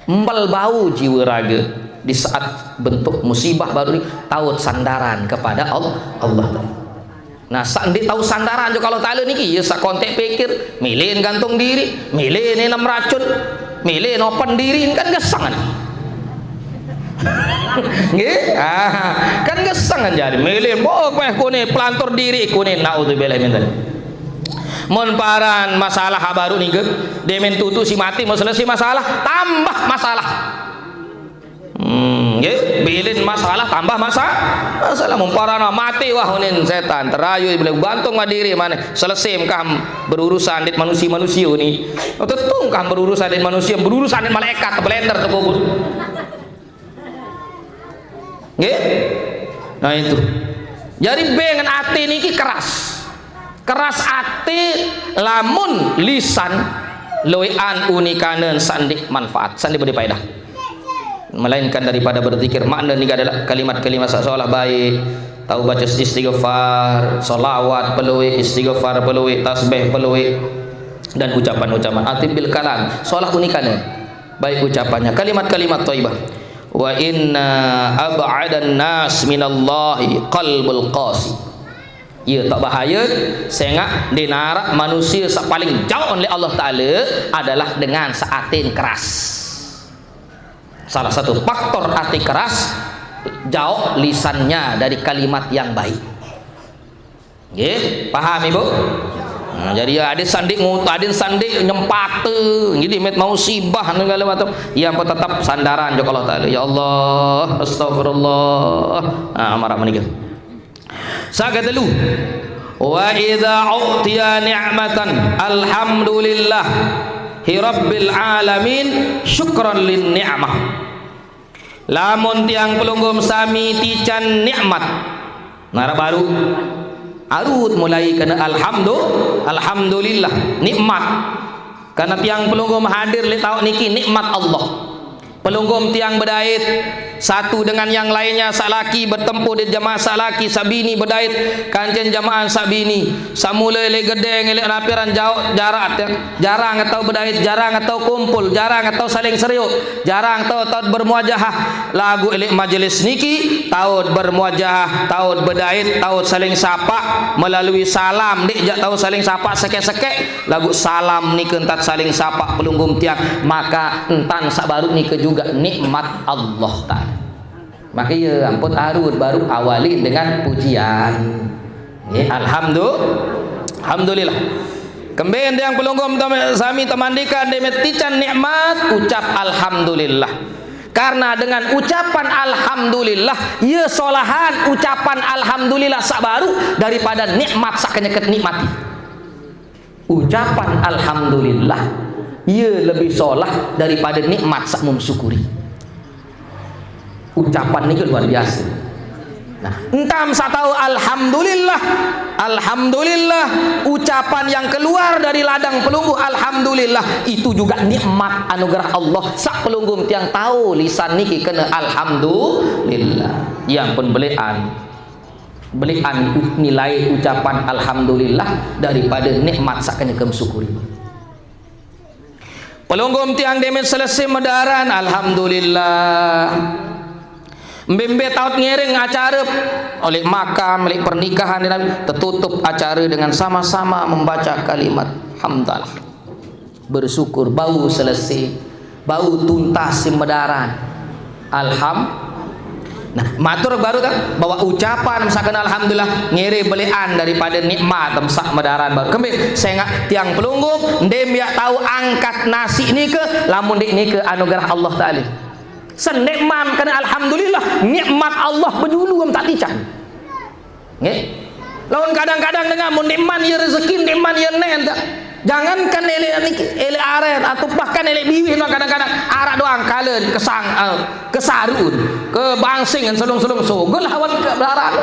Mbel bau jiwa raga di saat bentuk musibah baru ni, taut sandaran kepada Allah, Allah Taala. Nah, saq ndeq tau sandaran jok Allah Taala niki, ye saq kontek pikir, mele gantung diri, mele nenem racun, mele nopen diri, kan gesengan. Nggih? Ah, kan gesengan jari. Mele, oh, meh kune, pelantur diri kune, naudzubillah min dzalik. Mun paran masalah baru nike, demen tutu si mati, mau selesai masalah, tambah masalah. Hmm, nggih, bilin masalah tambah masa-, masalah. Mumparana mati, wah, unin setan, terayu, bila gantung diri maneh, selesai engkah berurusan dit manusia-manusia ni. Tetu engkah berurusan dit manusia, berurusan dit malaikat, blender tekubur. Nggih? Nah, itu. Jari bengen ati niki keras. Keras ati lamun lisan lueqan unikanen saq ndeq manfaat, saq ndeq bedoe paedah. Melainkan daripada berzikir, makna niki adalah kalimat-kalimat saq solah baik, tau baca istighfar, sholawat pelueq, istighfar pelueq, tasbih pelueq. Dan ucapan-ucapan, atib bil kalam, solah unikane, baik ucapannya, kalimat-kalimat thayyibah. Wa inna ab'adan nas minallahi qalbul qasi. Iya, tak bahaya, sengak di narak manusia saq paling jauh oleh Allah Taala adalah dengan saq atin keras. Salah satu faktor ati keras, jauh lisannya dari kalimat yang baik. Nggih, paham, Ibu? Nah, jadi ya, ada sandik ngut-, ada sandik nyempate, jadi met mau sibah segala macam. Ya, apa tetap sandaran jo Allah Taala. Ya Allah, astagfirullah. Ah, marah menikah. Saka telu. Wa idza u'tiya ni'matan, alhamdulillah, hi rabbil alamin, syukran lin ni'mah. Lamun tiang pelungguh sami tican nikmat, nara baru, arut mulai kena alhamdu-, alhamdulillah, nikmat. Karena tiang pelungguh hadir leq taoq niki nikmat Allah. Pelungguh tiang bedait, satu dengan yang lainnya, saq laki betempuh di jemaah saq laki, saq bini bedait kancen jemaah saq bini. Saq mule leq gedeng, leq napiran jauh jarak, jarang tao bedait, jarang tao kumpul, jarang tao saling seriuq, jarang tao taoq bermuajahah. Laguq leq majelis niki taoq bermuajahah, taoq bedait, taoq saling sapaq melalui salam, ndeq jaq taoq saling sapaq sekeq-sekeq. Laguq salam nike entan saling sapaq pelungguh tiang, maka entan saq baruq nike juga nikmat Allah Taala. Maka ye ampun arut baruq awali dengan pujian. Nggih, alhamdu-, alhamdulillah. Kembeq tiang pelungguh tem-, sami temandikan ndeq met tican nikmat, ucap alhamdulillah. Karena dengan ucapan alhamdulillah, ye solahan ucapan alhamdulillah saq baruq daripada nikmat saq kenyeke nikmati. Ucapan alhamdulillah, ye lebih solah daripada nikmat saq mun syukuri. Ucapan niki luar biasa. Nah, entam saq tao alhamdulillah, alhamdulillah, ucapan yang keluar dari ladang pelungguh, alhamdulillah, itu juga nikmat anugerah Allah. Saq pelungguh tiang tao lisan niki kena alhamdulillah. Ya ampun, beleqan. Beleqan u-, nilai ucapan alhamdulillah daripada nikmat saq kenyeke syukuri. Pelungguh tiang ndeq met selese medaran, alhamdulillah. Mbe-mbe taoq ngiring acare, leq makam, leq pernikahan, tetutup acare dengan sama-sama membaca kalimat hamdalah. Bersyukur, bau selese, bau tuntas siq medaran. Alham-, nah, matur baruq kan, bahwa ucapan misalkan alhamdulillah ngere beleqan daripada nikmat saq medaran baruq. Kembeq sengaq tiang pelungguh ndeq miaq tao angkat nasiq nike lamun ndeq nike anugerah Allah Taala. Sendeqman kene alhamdulillah, nikmat Allah bejulu entan tican. Nggih. Lamun kadang-kadang dengan mun ndeqman ye rezeki, ndeqman ye nen, dah. Jangankan eleq niki, eleq aren, atau bahkan eleq biwih no kadang-kadang araq doang kalen, kesang-, eh, kesarun, kebangsing, selung-selung sogel awan ke belaran.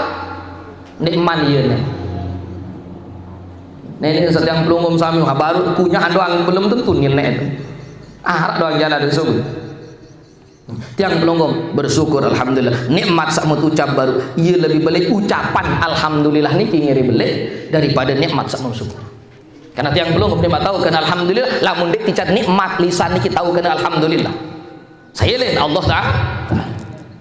Ndeqman ye nen. Neneq setiang pelungguh sami, ha, baruq kunyahan doang belum tentu nyenek. Araq doang jalan sogel. Tiang pelungguh bersyukur, alhamdulillah. Nikmat saq mut ucap baruq, ye lebih beleq ucapan alhamdulillah niki ngere beleq daripada nikmat saq mut syukur. Karena tiang pelungguh ndeq tao kene alhamdulillah, lamun ndeq tican nikmat lisan niki tao kene alhamdulillah. Selain Allah Taala.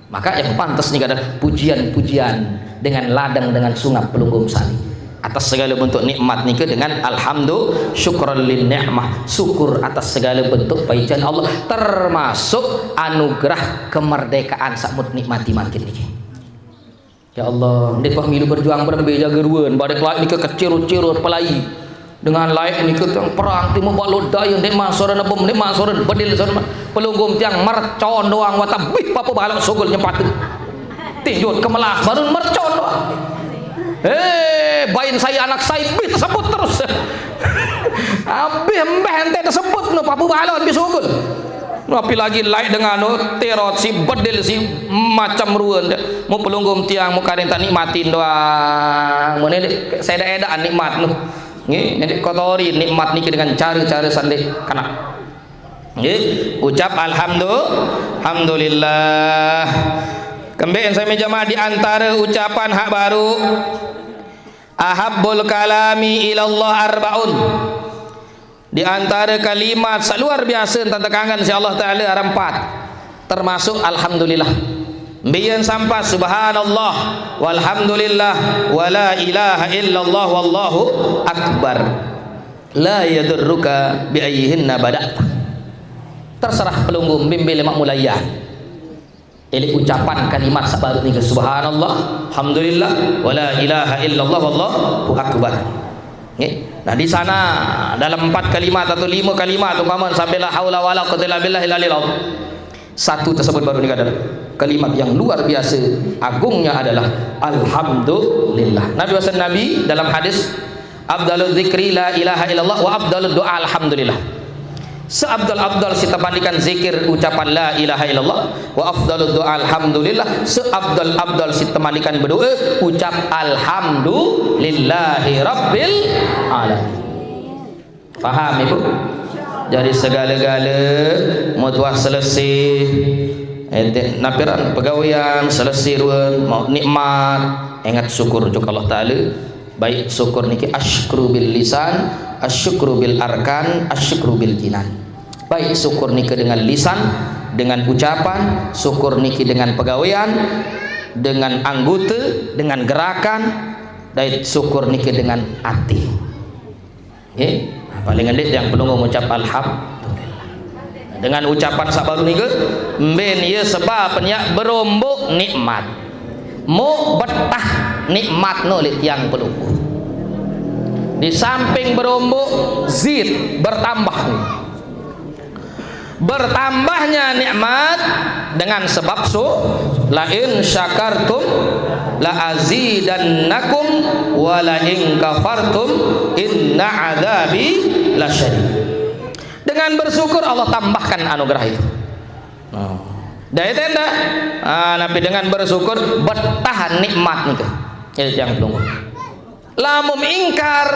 Maka yang pantas niki adalah pujian-pujian dengan ladang, dengan sungap pelungguh sami. Atas segala bentuk nikmat niki dengan alhamdu-, syukran lin ni'mah, syukur atas segala bentuk paican Allah, termasuk anugerah kemerdekaan saq mut nikmati mangkin niki. Ya Allah, ndeq pah milu berjuang berembe jage ruen, bareh laeq nike kecirut-cirut pelai. Dengan laeq nike tiang perang timuq balok daye, ndeq man sore nebem, ndeq man sore bedil sore ma-, pelungguh tiang mercon doang, wah tabih papuq balok sogel nyempate. Tinjut kemelas baruq mercon doang. Eh, bain sai anak sai bih tesebut terus. Abih embeh ente tesebut no papuq balok bih sogel. Napi lagi laeq dengan no terot si bedil si macem ruen de. Mu pelungguh tiang mu kadang tak nikmatin doang. Mu ni sede-edean nikmat no. Nggih, ndeq kotori nikmat niki dengan care-care saq ndeq kenaq. Nggih, ucap alhamdu-, alhamdulillah. Kembeq sami jemaah di antare ucapan hak baruq, ahabbul kalami ilallah arbaun. Di antara kalimat saq luar biase tang tekangen siq Allah Taala araq empat, termasuk alhamdulillah. Mbiyen sampah subhanallah, walhamdulillah, wala ilaha illallah, wallahu akbar. La yadurruka bi ayyihinna bada'ta. Terserah pelungguh mbe-mbe lemaq mulaian. Eleq ucapan kalimat saq baruq nike, subhanallah, alhamdulillah, wala ilaha illallah, wallahu akbar. Nggih. Nah, di sana dalam empat kalimat atau lima kalimat, umpama sampai la haula wala quwwata illa billahil aliyil azim. Satu tersebut baruq nike adalah kalimat yang luar biasa agungnya adalah alhamdulillah. Nabi pesan Nabi dalam hadis, "Afdalu dzikri la ilaha illallah wa afdalu du'a alhamdulillah." Seabdal-abdal siq tepandikan zikir ucapan la ilaha illallah, wa afdalu du'a alhamdulillah. Seabdal-abdal siq tepandikan bedoe ucap alhamdulillahi rabbil alamin. Paham, Ibu? Jari segale-gale mut wah selesai, eh, te-, napi aran, pegawean selesai ruen, mauq nikmat, enget syukur juk Allah Taala. Baik syukur niki asyukru bil lisan, asyukru bil arkan, asyukru bil jinan. Baik syukur niki dengan lisan, dengan ucapan, syukur niki dengan pegawean, dengan anggota, dengan gerakan, dait syukur niki dengan ati. Nggih. Nah, paling ndeq tiang pelungguh ngucap alhamdulillah. Dengan ucapan saq baruq nike, mben ie sebab nyak beromboq nikmat. Muq betah nikmat no leq tiang pelungguh. Di samping beromboq, zid, bertambah. Bertambahnya nikmat dengan sebab su-, "La in syakartum la azidannakum wa la in kafartum inna adzabi lasyadid." Dengan bersyukur Allah tambahkan anugerah itu. Nah, dait endah. Ah, napi dengan bersyukur betah nikmat nike. Jadi tiang pelungguh. Lamun ingkar,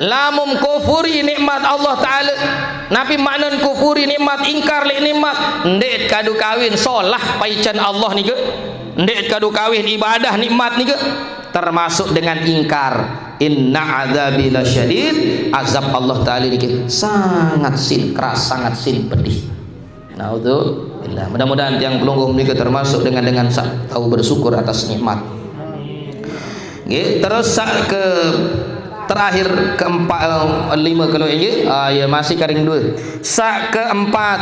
lamun kufuri nikmat Allah Taala. Napi maknen kufuri nikmat, ingkar leq nikmat? Ndeq kadu kawin solah paicen Allah nike. Ndeq kadu kawin ibadah nikmat nike. Termasuk dengan ingkar. Inna adzabi lasyadid, azab Allah Taala nike sangat sin keras, sangat sin pedih. Naudzubillah. Mudah-mudahan tiang pelungguh nike termasuk dengan, dengan saq tau bersyukur atas nikmat. Nggih, terus saq ke terakhir, keempat, eh, lima kelo nggih. Ah, ya, masih karing dua. Saq keempat,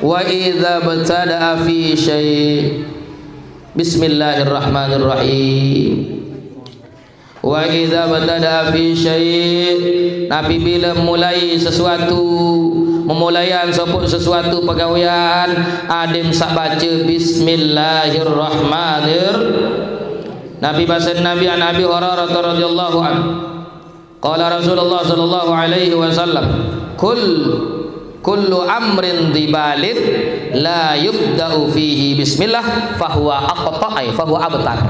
wa idza btada'a fi syai'. Bismillahirrahmanirrahim. Wa idza btada'a fi syai', napi bila mulai sesuatu, memulaian sopoq sesuatu pegawean, adeqm saq bace bismillahirrahmanir-, napi basen Nabi, an Abi Hurairah radhiyallahu anhu. Qala Rasulullah sallallahu alaihi wasallam, "Kul-, kullu amrin dzibalin la yubda'u fihi bismillah fahuwa aqta', ay, fahuwa abtar."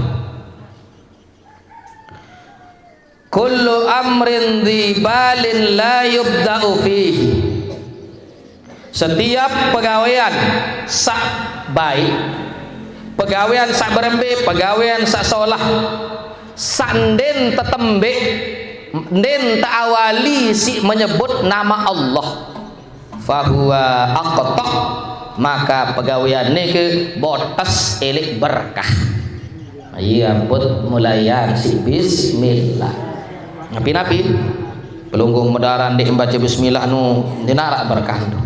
Kullu amrin dzibalin la yubda'u fihi. Setiap pegawean saq baik, pegawean saq berembe, pegawean saq solah, saq ndeqn tetembeq, ndeqn teawali siq menyebut nama Allah. Fahuwa aqta', maka pegawean nike botes eleq berkah. Ie ampun mulaian siq bismillah. Napi-napi pelungguh medaran ndeq mbace bismillah nu ndeq naraq berkah tu.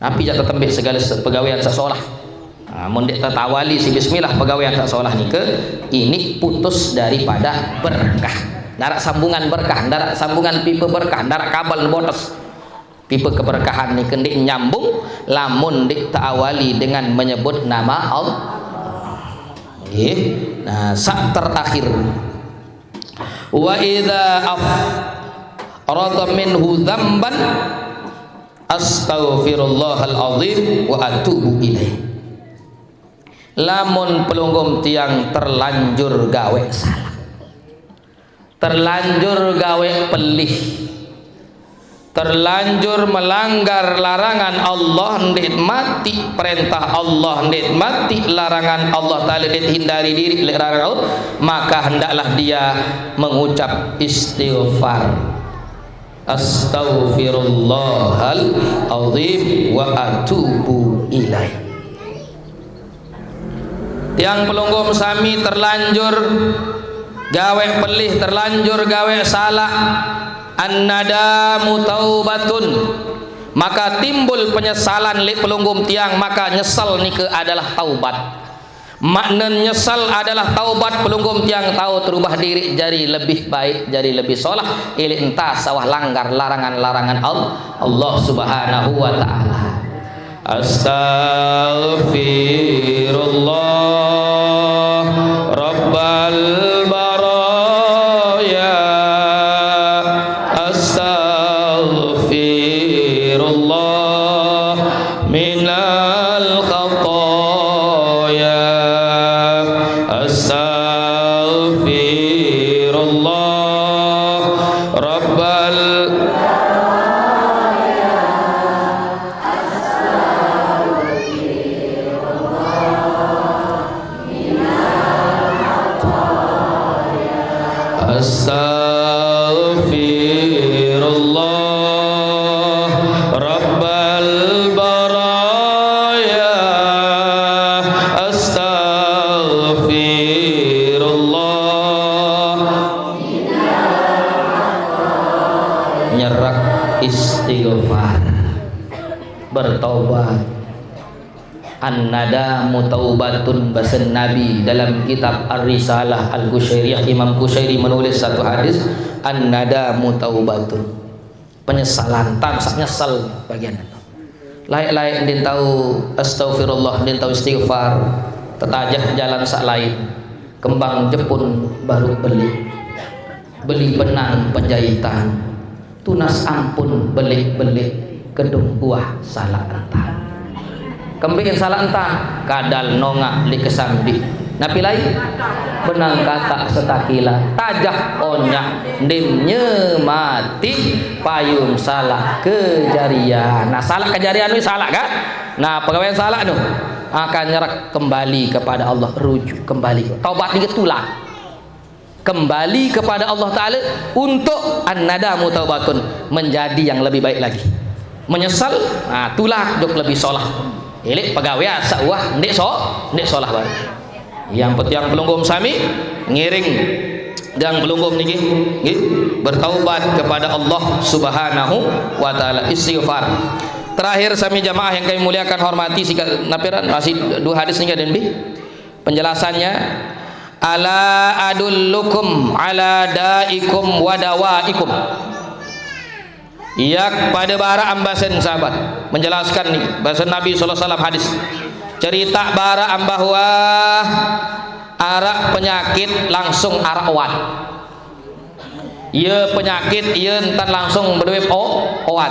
Napi jaq tetembeq segale se-, pegawean saq solah? Nah, mun ndeq tetawali siq bismillah pegawean saq solah nike, iniq putus daripada berkah. Ndaraq sambungan berkah, ndaraq sambungan pipe berkah, ndaraq kabel botes. Pipe keberkahan nike ndeq nyambung lamun ndeq teawali dengan menyebut nama Allah. Nggih. Nah, saq terakhir. Wa idza af-, arada minhu dzamban, astaghfirullahal azim wa atubu ilaih. Lamun pelungguh tiang terlanjur gaweq salaq, terlanjur gaweq pelih, terlanjur melanggar larangan Allah, ndeq matiq perentah Allah, ndeq matiq larangan Allah Taala, ndeq hindari diriq leq larangan Allah, maka hendaklah dia mengucap istighfar. Astaghfirullahal azim wa atubu ilaih. Tiang pelungguh sami terlanjur gawe pelih, terlanjur gawe salak. An-nadamu taubatun. Maka timbul penyesalan leq pelungguh tiang, maka nyesel nike adalah taubat. Maknen nyesel adalah taubat, pelungguh tiang tao terubah diriq jari lebih baik, jari lebih solah, ileq enta sawah langgar larangan-larangan Al-, Allah Subhanahu wa Ta'ala. Astaghfirullah Rabbal baraya. Astaghfirullah minal khataya. Astaghfirullah Rabbal Astaghfirullah Rabbal baraya. Astaghfirullah. Nyerak istighfar. Bertaubat. An-nadamu taubatun, basen Nabi dalam kitab Ar-Risalah Al-Qusyairiyah, Imam Qusyairi menulis satu hadis, "An-nadamu taubatun." Penyesalan, tam saq nyesel bagian itu. Laeq-laeq ndin tau astaghfirullah, ndin tau istighfar, tetajah jalan saq lain. Kembang jepun baruq beli. Beli benang penjahitan. Tunas ampun beleq-beleq kedung uah salaq entan. Kembeqin salaq entan? Kadal nongaq leq kesambi. Napi lain? Benang katak setakilan. Tajah onyaq ndeqm nyemati payun salaq kejarian. Nah, salaq kejarian ni salaq, kan? Nah, pegawean salaq nu akan nyerek kembali kepada Allah, rujuk kembali. Taubat niki tulak. Kembali kepada Allah Ta'ala untuk an-nadamu taubatun, menjadi yang lebih baik lagi. Menyesal, nah, tulak jok lebih solah. Ileq pegawean saq uah ndeq so-, ndeq solah baruq. Yang pet-, yang pelungguh sami ngiring yang pelungguh niki, nggih, bertaubat kepada Allah Subhanahu wa Ta'ala, istighfar. Terakhir, sami jamaah yang kami muliakan, hormati, sikat napiran, masih dua hadis niki ada lebih. Penjelasannya, "Ala adullukum ala daikum wa dawaikum." Yak pade baraq ambasen sahabat. Menjelaskan ni, basen Nabi sallallahu alaihi wasallam hadis. Cerita baraq ambah wah araq penyakit langsung araq oat. Ye penyakit ye entan langsung bedoe o-, oat.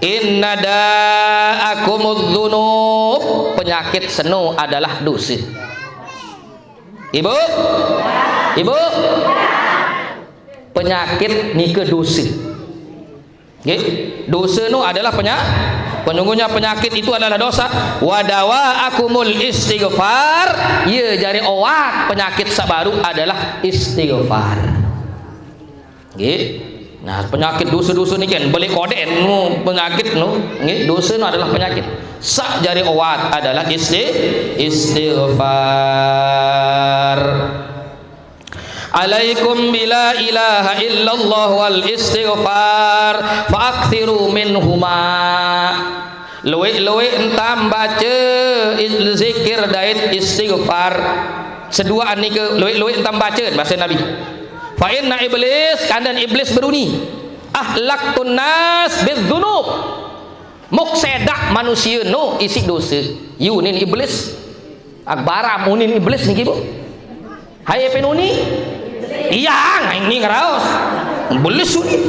Inna da'akumudz dzunub, penyakit seno adalah dose. Ibu? Ibu? Penyakit nike dose. Nggih. Dose nu adalah penya-, penunggunya penyakit itu adalah dosa. Wa dawa'akumul istighfar, ye jari oat penyakit saq baruq adalah istighfar. Nggih. Nah, penyakit dose-dose niki kan, beleq kodeq nu penyakit nu, nggih, dose nu adalah penyakit. Saq jari oat adalah isti-, istighfar. Alaikum bila ilaha illallah wal istighfar, fa aktsiru minhuma. Lueq-lueq entan bace is-, zikir dait istighfar. Seduaan nike lueq-lueq entan bace, base Nabi. Fa inna iblis, kanden iblis beruni. Ahlaqtun nas bidzunub. Muk sedaq manusie nu isiq dose. Ye unin iblis. Akbar am unin iblis niki, Bu. Hai, epen uni? Tiang, aing ni ngeraos. Iblis uni.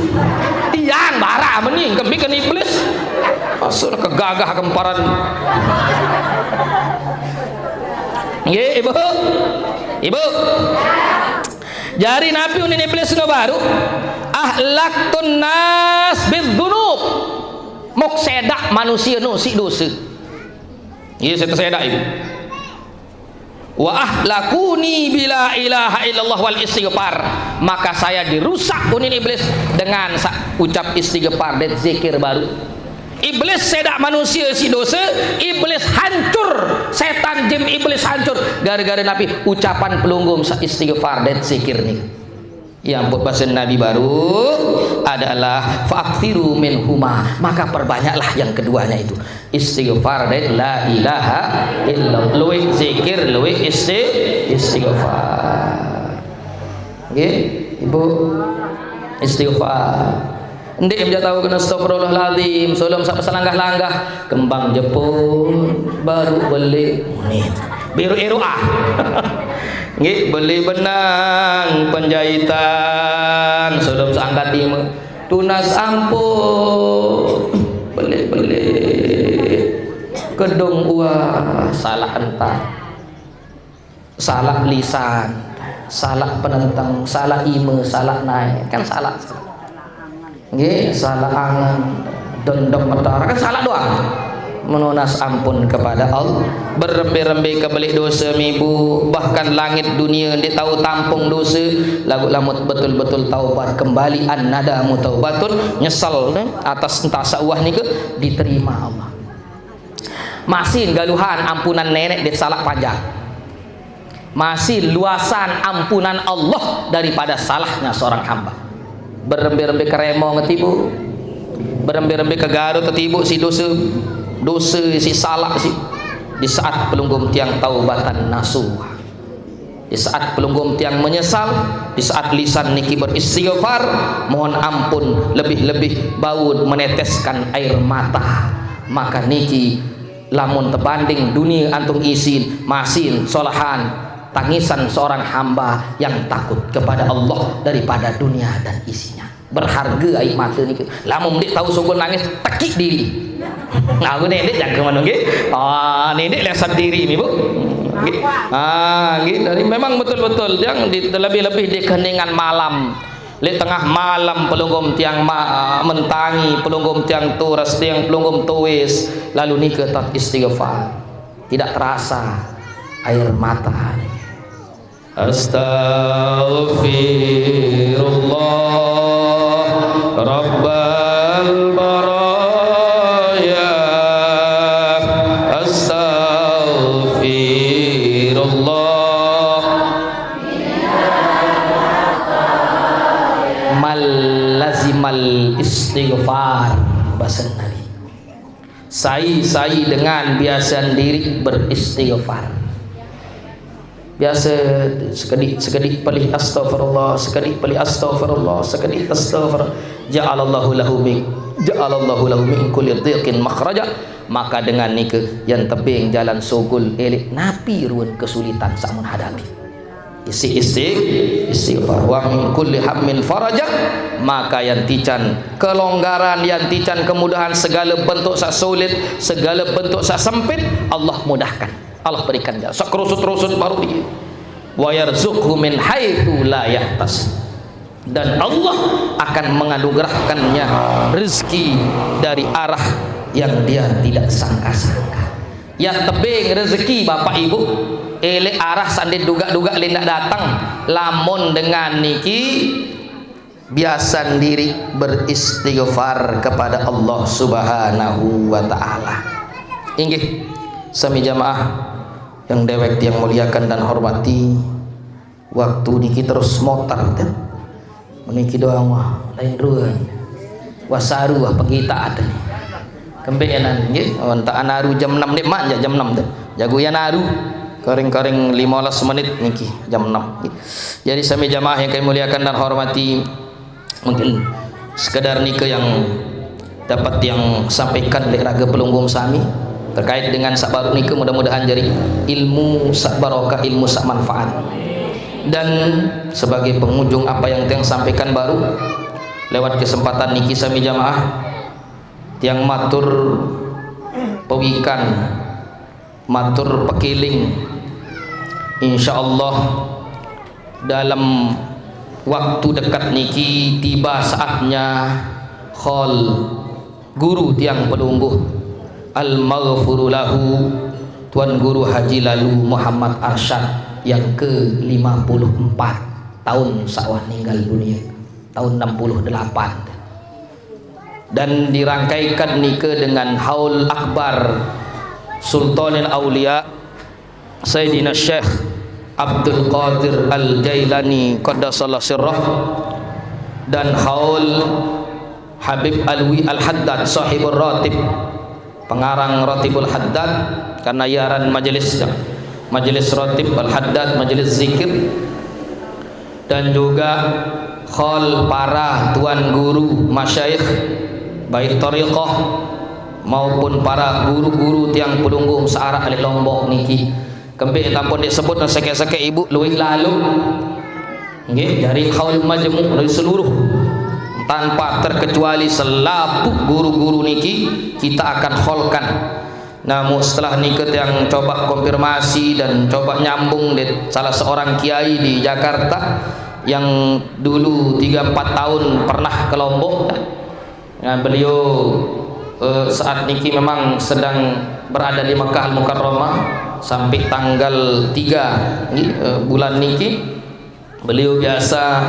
Tiang baraq meni, kembeqin iblis. Asal kegagah kemparan. Nggih, Ibu. Ibu. Jari napi unin iblis nu baruq? Ahlaqtun nas bidzunub. Muk sedaq manusie nu siq dose. Nggih, saq tesedaq, Ibu. Wa ahlakuni bila ilaha illallah wal istighfar. Maka saya dirusak unin iblis dengan sa-, ucap istighfar dan zikir baru. Iblis sedak manusia si dosa, iblis hancur, setan jin iblis hancur gara-gara napi ucapan pelungguh sa istighfar dan zikir ni. Yang buat bahasa Nabi baru adalah fa'akthiru minhuma, maka perbanyaklah yang keduanya itu. Istighfar dan la ilaha illallah. Luwih zikir, luwih isti-, istighfar. Nggih, Ibu. Istighfar. Ndik aja tahu kena astagfirullahaladzim, sebelum sa selanggah-langgah, kembang jepun, baru beli. Ni, biru-iru ah. Nggih, beli benang penjahitan, sebelum sa angkat lima. Tunas ampun, beli-beli. Kedung uah, salah entah. Salah lisan, salah penenteng, salah ime, salah naik, kan salah. Nggih, salah angen, dendam metara, kan salah doang. Menunas ampun kepada Allah, berembe-rembe kebelik dosa mibu, bahkan langit dunia ndik tahu tampung dosa, lagu lamut betul-betul taubat kembali, an nadamu taubatun, nyesal deh, atas entah sauah nika diterima Allah. Masin galuhan ampunan nenek dek salah panjang. Masih luasan ampunan Allah daripada salahnya seorang hamba. Berembe-rembe ke Remo ngetibu, berembe-rembe ke Garut ngetibu si dosa, dosa si salah si. Di saat pelungguh tiang taubatan nasuha, di saat pelungguh tiang menyesal, di saat lisan niki beristighfar, mohon ampun, lebih-lebih bau meneteskan air mata, maka niki lamun tebanding dunia antung isin, masin, solahan, tangisan seorang hamba yang takut kepada Allah daripada dunia dan isinya. Berharga air mata niki. Lamun ndik tahu sugul nangis, tekik diri. Nah, aku ni ndik jaga mana nggih. Ah, ni ndik lihat diri ni, Bu. Nggih. Ah, nggih. Jadi memang betul-betul yang di, lebih-lebih di keheningan malam. Lek tengah malam pelungguh tiang ma-, mentangi, pelungguh tiang turas, tiang pelungguh tuis, lalu nika tat istighfar. Tidak terasa air mata. Astaghfirullah Rabbal baraya. Astaghfirullah. Mal lazimal istighfar, bahasa Nabi. Sai-sai dengan biasa diri beristighfar. Biasa sekedik, sekedik pelih astaghfirullah, sekedik pelih astaghfirullah, sekedik astaghfirullah. Ja'alallahu lahu min, ja'alallahu lahu min kulli dhiqin makhraja. Maka dengan nika yang tebing jalan sugul elek napi ruan kesulitan samun hadapi. Isi isti-, istighfar. Wa min kulli hammin faraja, maka yang tican kelonggaran, yang tican kemudahan, segala bentuk sak sulit, segala bentuk sak sempit, Allah mudahkan. Allah berikan jalan. Sak kerusut-rusut baru di. Wa yarzuqhu min haitsu la yahtasib. Dan Allah akan menganugerahkannya rezeki dari arah yang dia tidak sangka-sangka. Ya tebing rezeki Bapak Ibu, elek arah sandin duga-duga lindak datang, lamun dengan niki biasa diri beristighfar kepada Allah Subhanahu wa Ta'ala. Inggih, sami jamaah yang dewek yang muliakan dan hormati, waktu niki terus motor kan. Meniki doang wah, lain ruan. Wah saru wah pegita ada ni. Kembenan nggih, oh, entah anaru jam enam ni mak jam enam tu. Jago ya naru. Karing-karing lima belas menit niki jam enam. Jadi sami jamaah yang kami muliakan dan hormati, mungkin sekadar nika yang dapat yang sampaikan oleh raga pelunggung sami terkait dengan sak baru nika, mudah-mudahan jadi ilmu sak barokah, ilmu sak manfaat. Dan sebagai penghujung apa yang tiang sampaikan baru lewat kesempatan niki sami jamaah, tiang matur pewikan, matur pekiling. Insya Allah dalam waktu dekat niki tiba saatnya khol guru tiang pelungguh al maghfuru lahu Tuan Guru Haji Lalu Muhammad Arsyad yang ke lima puluh empat tahun sawah ninggal dunia, tahun enam puluh delapan. Dan dirangkaikan nika dengan Haul Akbar Sultanil Aulia Sayyidina Syekh Abdul Qadir Al-Jailani Qaddasallahu Sirrah dan Haul Habib Alwi Al-Haddad Sahibul Ratib, pengarang Ratibul Haddad, karena yaran majelis, majelis Ratib Al-Haddad, majelis zikir, dan juga Haul para tuan guru masyaikh, baik tariqah maupun para guru-guru tiang pelungguh searah ahli Lombok niki. Kembe tampun disebut sekek-sekek ibu luwih lalu. Nggih, jari haul majemuk dari seluruh tanpa terkecuali selapuh guru-guru niki kita akan haulkan. Namun setelah nika tiang coba konfirmasi dan coba nyambung dari salah seorang kiai di Jakarta yang dulu tiga empat tahun pernah ke Lombok. Nah, beliau, eh, saat niki memang sedang berada di Mekah Al-Mukarramah sampai tanggal tiga, eh, bulan niki. Beliau biasa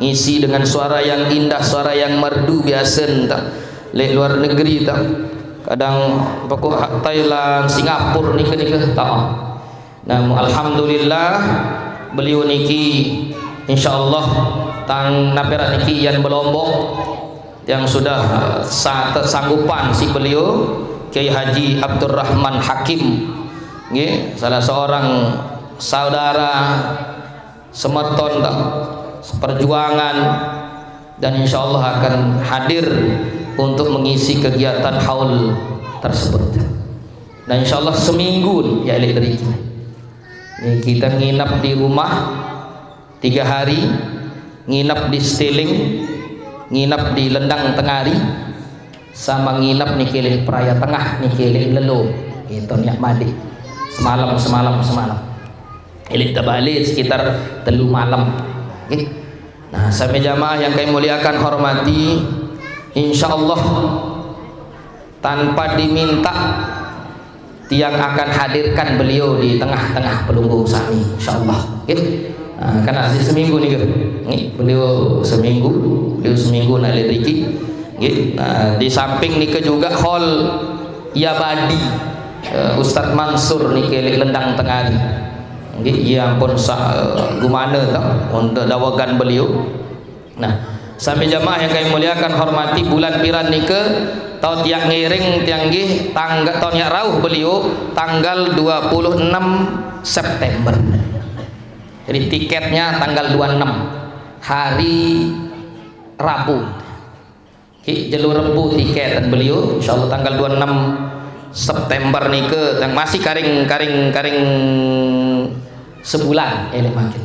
ngisi dengan suara yang indah, suara yang merdu biasa entah. Lek luar negeri entah. Kadang pokok hak Thailand, Singapura nika nika tak. Nah, alhamdulillah beliau niki insyaallah tang napera niki yang belombok yang sudah, eh, sa- tersanggupan si beliau Kiai Haji Abdurrahman Hakim, nggih, salah seorang saudara semeton dah, seperjuangan, dan insyaallah akan hadir untuk mengisi kegiatan haul tersebut. Dan insyaallah seminggu ya elek dari ini. Ni kita nginap di rumah tiga hari, nginap di Setiling, nginap di Lendang Tengari, sama nginap niki lek Peraya Tengah niki lek Lelo. Itu niat mandi. Semalam, semalam, semalam. Elek terbalik sekitar telu malam. Nggih. Nah, sami jamaah yang kami muliakan hormati, insyaallah tanpa diminta tiang akan hadirkan beliau di tengah-tengah pelungguh sami, insyaallah. Nggih. Nah, karena si seminggu nih, nggih, beliau seminggu, beliau seminggu nak lek riki. Nggih. Nah, di samping nika juga haul Yabadi, eh, Ustaz Mansur niki lek Lendang Tengari. Nggih, ia pun sa- eh, gumana tau untuk dawagan beliau. Nah, sami jamaah yang kami muliakan hormati, bulan piran nika tau tiang ngiring tiang nggih tangga tau tiang rauh beliau tanggal dua puluh enam September. Jadi tiketnya tanggal dua enam, hari Rabu. Ki jelo Rebu tiket dan beliau insyaallah tanggal dua enam September nika dan masih karing karing karing sebulan elek makin.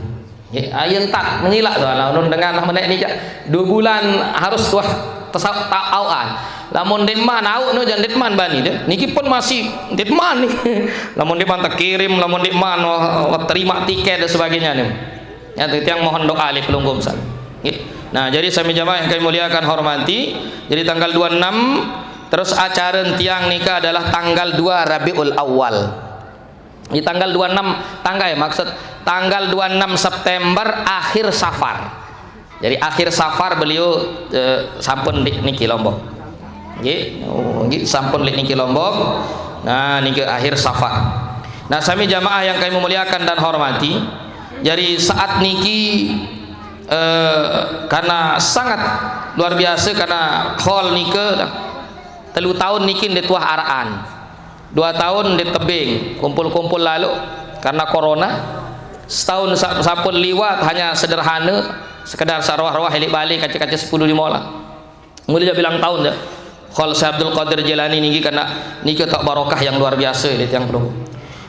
Ya, ayen tak mengilak tu, lamun dengan lah menek ni, Cak. Dua bulan harus tuah tesau tak auan. Lamun deman au no jan deman bani deh. Niki pun masih deman ni. Lamun deman tak kirim, lamun deman wah, wah, terima tiket dan sebagainya ni. Ya, tu tiang mohon doa oleh pelungguh besar. Nggih. Nah, jadi sami jamaah yang kami muliakan hormati, jadi tanggal dua enam terus acara tiang nika adalah tanggal dua Rabiul Awal. Di tanggal dua enam, tanggal ya, maksud tanggal dua enam September akhir Safar. Jadi akhir Safar beliau, eh, sampun di niki Lombok. Nggih, oh, nggih, sampun di niki Lombok. Nah, niki akhir Safar. Nah, sami jamaah yang kami muliakan dan hormati. Jadi saat niki, eh, karena sangat luar biasa karena haul nika telu tahun niki ndeq tuah araqan. Dua tahun ndeq tebing, kumpul-kumpul lalu karena corona. Setahun sa- sampun liwat hanya sederhana, sekedar saq roah-roah eleq bale kaca-kaca sepuluh lima lah. Mule jaq bilang tahun jaq. Khol Syekh Abdul Qadir Jailani niki kena niki tak barokah yang luar biasa di tiang pelungguh.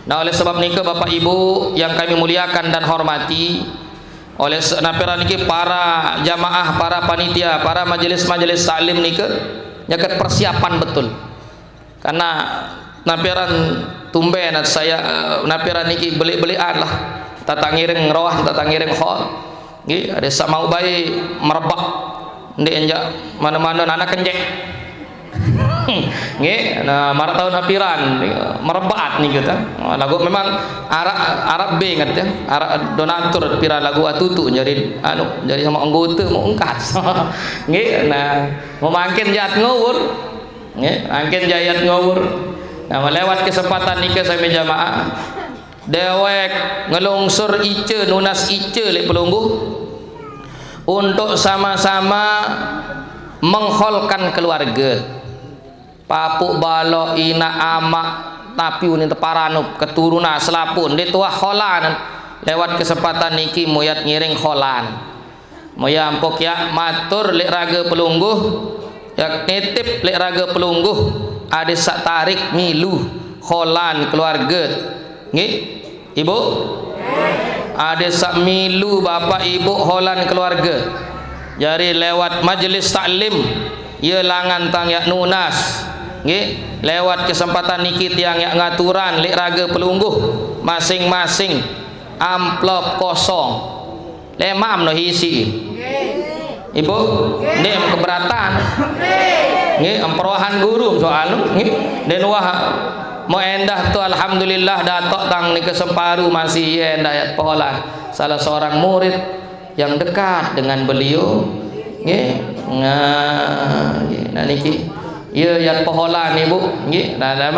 Nah, oleh sebab nika Bapak Ibu yang kami muliakan dan hormati, oleh se- nampira niki para jamaah, para panitia, para majelis-majelis taklim nika nyaket persiapan betul. Karena nampiran tumben saya, eh, nampiran niki beleq-beleqan lah. Tata ngiring roah, tata ngiring khol. Nggih, ada saq mauq bae merebak. Ndeq enjak mane-mane nana kenjek. Nggih, nah, marak taun hapiran, merebat niku ta. Lagu memang arak, arak B nget ya, arak donatur piran lagu atutu jadi anu, jadi sama anggota mau engkas. Nggih, nah, mau mangkin jat ngawur. Nggih, mangkin jayat ngawur. Nah, melewat kesempatan niki sami jamaah. Dewek ngelungsur ice, nunas ice lek pelungguh untuk sama-sama mengholkan keluarga. Papuk balok, inak amak, tapi unin teparanup keturunan selapun dia tuah holan. Lewat kesempatan niki muyat ngiring holan. Moya ampok ya matur lek raga pelungguh, ya nitip lek raga pelungguh, ada sak tarik milu holan keluarga. Nggih, Ibu? Ada sak milu bapak ibu holan keluarga. Jari lewat majelis taklim, ya langan tang yak nunas. Nggih, lewat kesempatan niki tiang yak ngaturan lek raga pelungguh masing-masing amplop kosong. Lemam no isi. Ibu, nggih keberatan. Nggih, emperohan guru soal nggih. Den wah mau endah tu alhamdulillah datok tang ni kesemparu masih endah ya pola. Salah seorang murid yang dekat dengan beliau. Nggih. Nah, nggih. Nah niki. Ya, ya poholan ibu. Nggih. Nah, nama